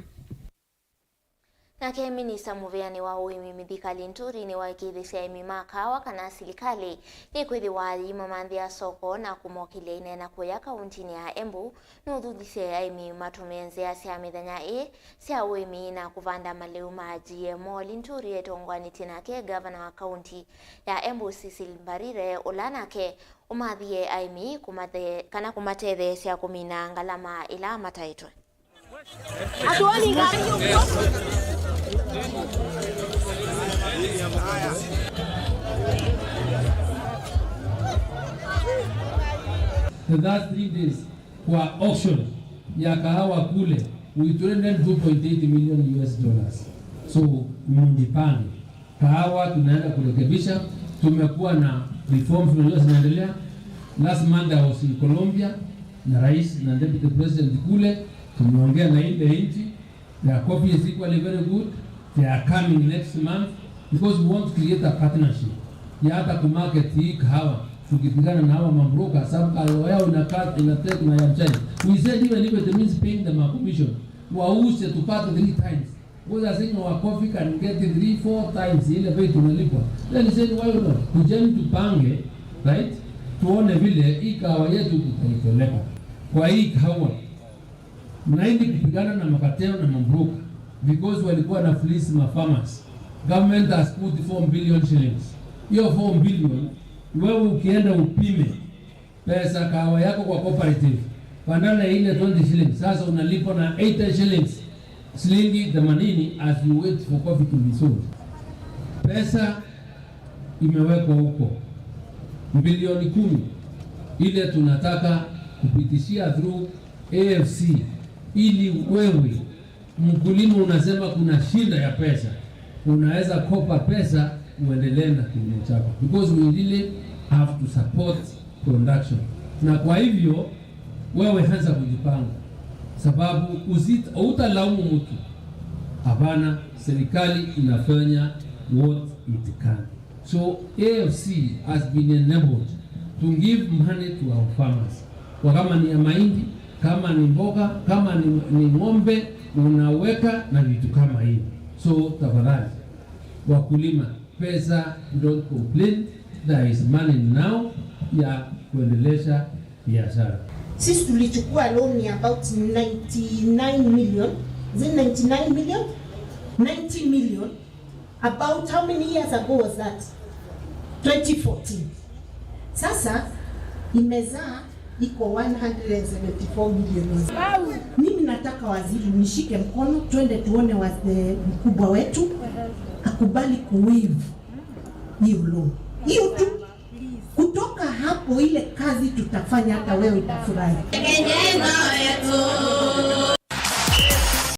Nake minista mũvĩanĩ wa ũĩmi Mithika Linturi nĩwaĩkĩĩthĩsye aĩmi ma kaawa kana silikalĩ ĩkwĩthĩwa yĩimamanthĩa soko na kũmokĩlya ĩneena kũya kauntinĩ ya Embu nũthuthisye aĩmi matũmĩe nzĩa sya mĩthenya ĩĩ sya ũĩmi na kũvanda malĩu ma G M O. Linturi etongwanĩtye nake ngavana wa kaunti ya Embu Cecil Mbarire, ũla nake ũmathie aĩmi kũmathe-, kana kũmatetheesya kũmina ngalama ĩla mataĩtwe. The last three days kwa auction ya kahawa kule, we traded two point eight million U S dollars. So mjipange. Kahawa tunaenda kurekebisha. Tumekuwa na reforms unajua zinaendelea. Last month I was in Colombia na rais na deputy president kule, tumeongea na ile nchi. Their coffee is equally very good. They are coming next month because we want to create a partnership ya hata kumarket hii kahawa tukipigana na hawa mabroker, sababu kahawa yao inakaa inatake na ya China. We said even if it means paying them a commission, wause tupate three times. Because I think our coffee can get three, four times ile bei tunalipwa. Then he said, why not? Kujeni tupange, right? Tuone vile hii kahawa yetu tutaipeleka. Kwa hii kahawa, na ili kupigana na makateo na mabroker, because walikuwa na fleece ma farmers. Government has put four billion shillings. Hiyo four billion, wewe ukienda upime, pesa kahawa yako kwa cooperative, badala ya ile twenty shillings, sasa unalipwa na eighty shillings, shilingi themanini, as you wait for coffee to be sold. Pesa imewekwa huko, bilioni kumi, ile tunataka kupitishia through A F C, ili wewe mkulima unasema kuna shida ya pesa, unaweza kopa pesa uendelee na kilimo chako, because we really have to support production. Na kwa hivyo wewe anza kujipanga, sababu usit-, utalaumu mtu. Hapana, serikali inafanya what it can. So A F C has been enabled to give money to our farmers. Kwa kama ni ya mahindi, kama ni mboga, kama ni, ni ng'ombe, unaweka na vitu kama hivi. So tafadhali, wakulima, pesa, don't complain. There is money now ya kuendelesha biashara. Sisi tulichukua loan ya about ninety-nine million. Is it ninety-nine million? Ninety million. About how many years ago was that? Twenty fourteen. Sasa imezaa iko one hundred and seventy-four million. Mimi nataka waziri nishike mkono, twende tuone wazee mkubwa wetu akubali kuwaive hiyo loan. Hiyo tu. Kutoka hapo ile kazi tutafanya, hata wewe utafurahi. Kenya ĩno yetũ.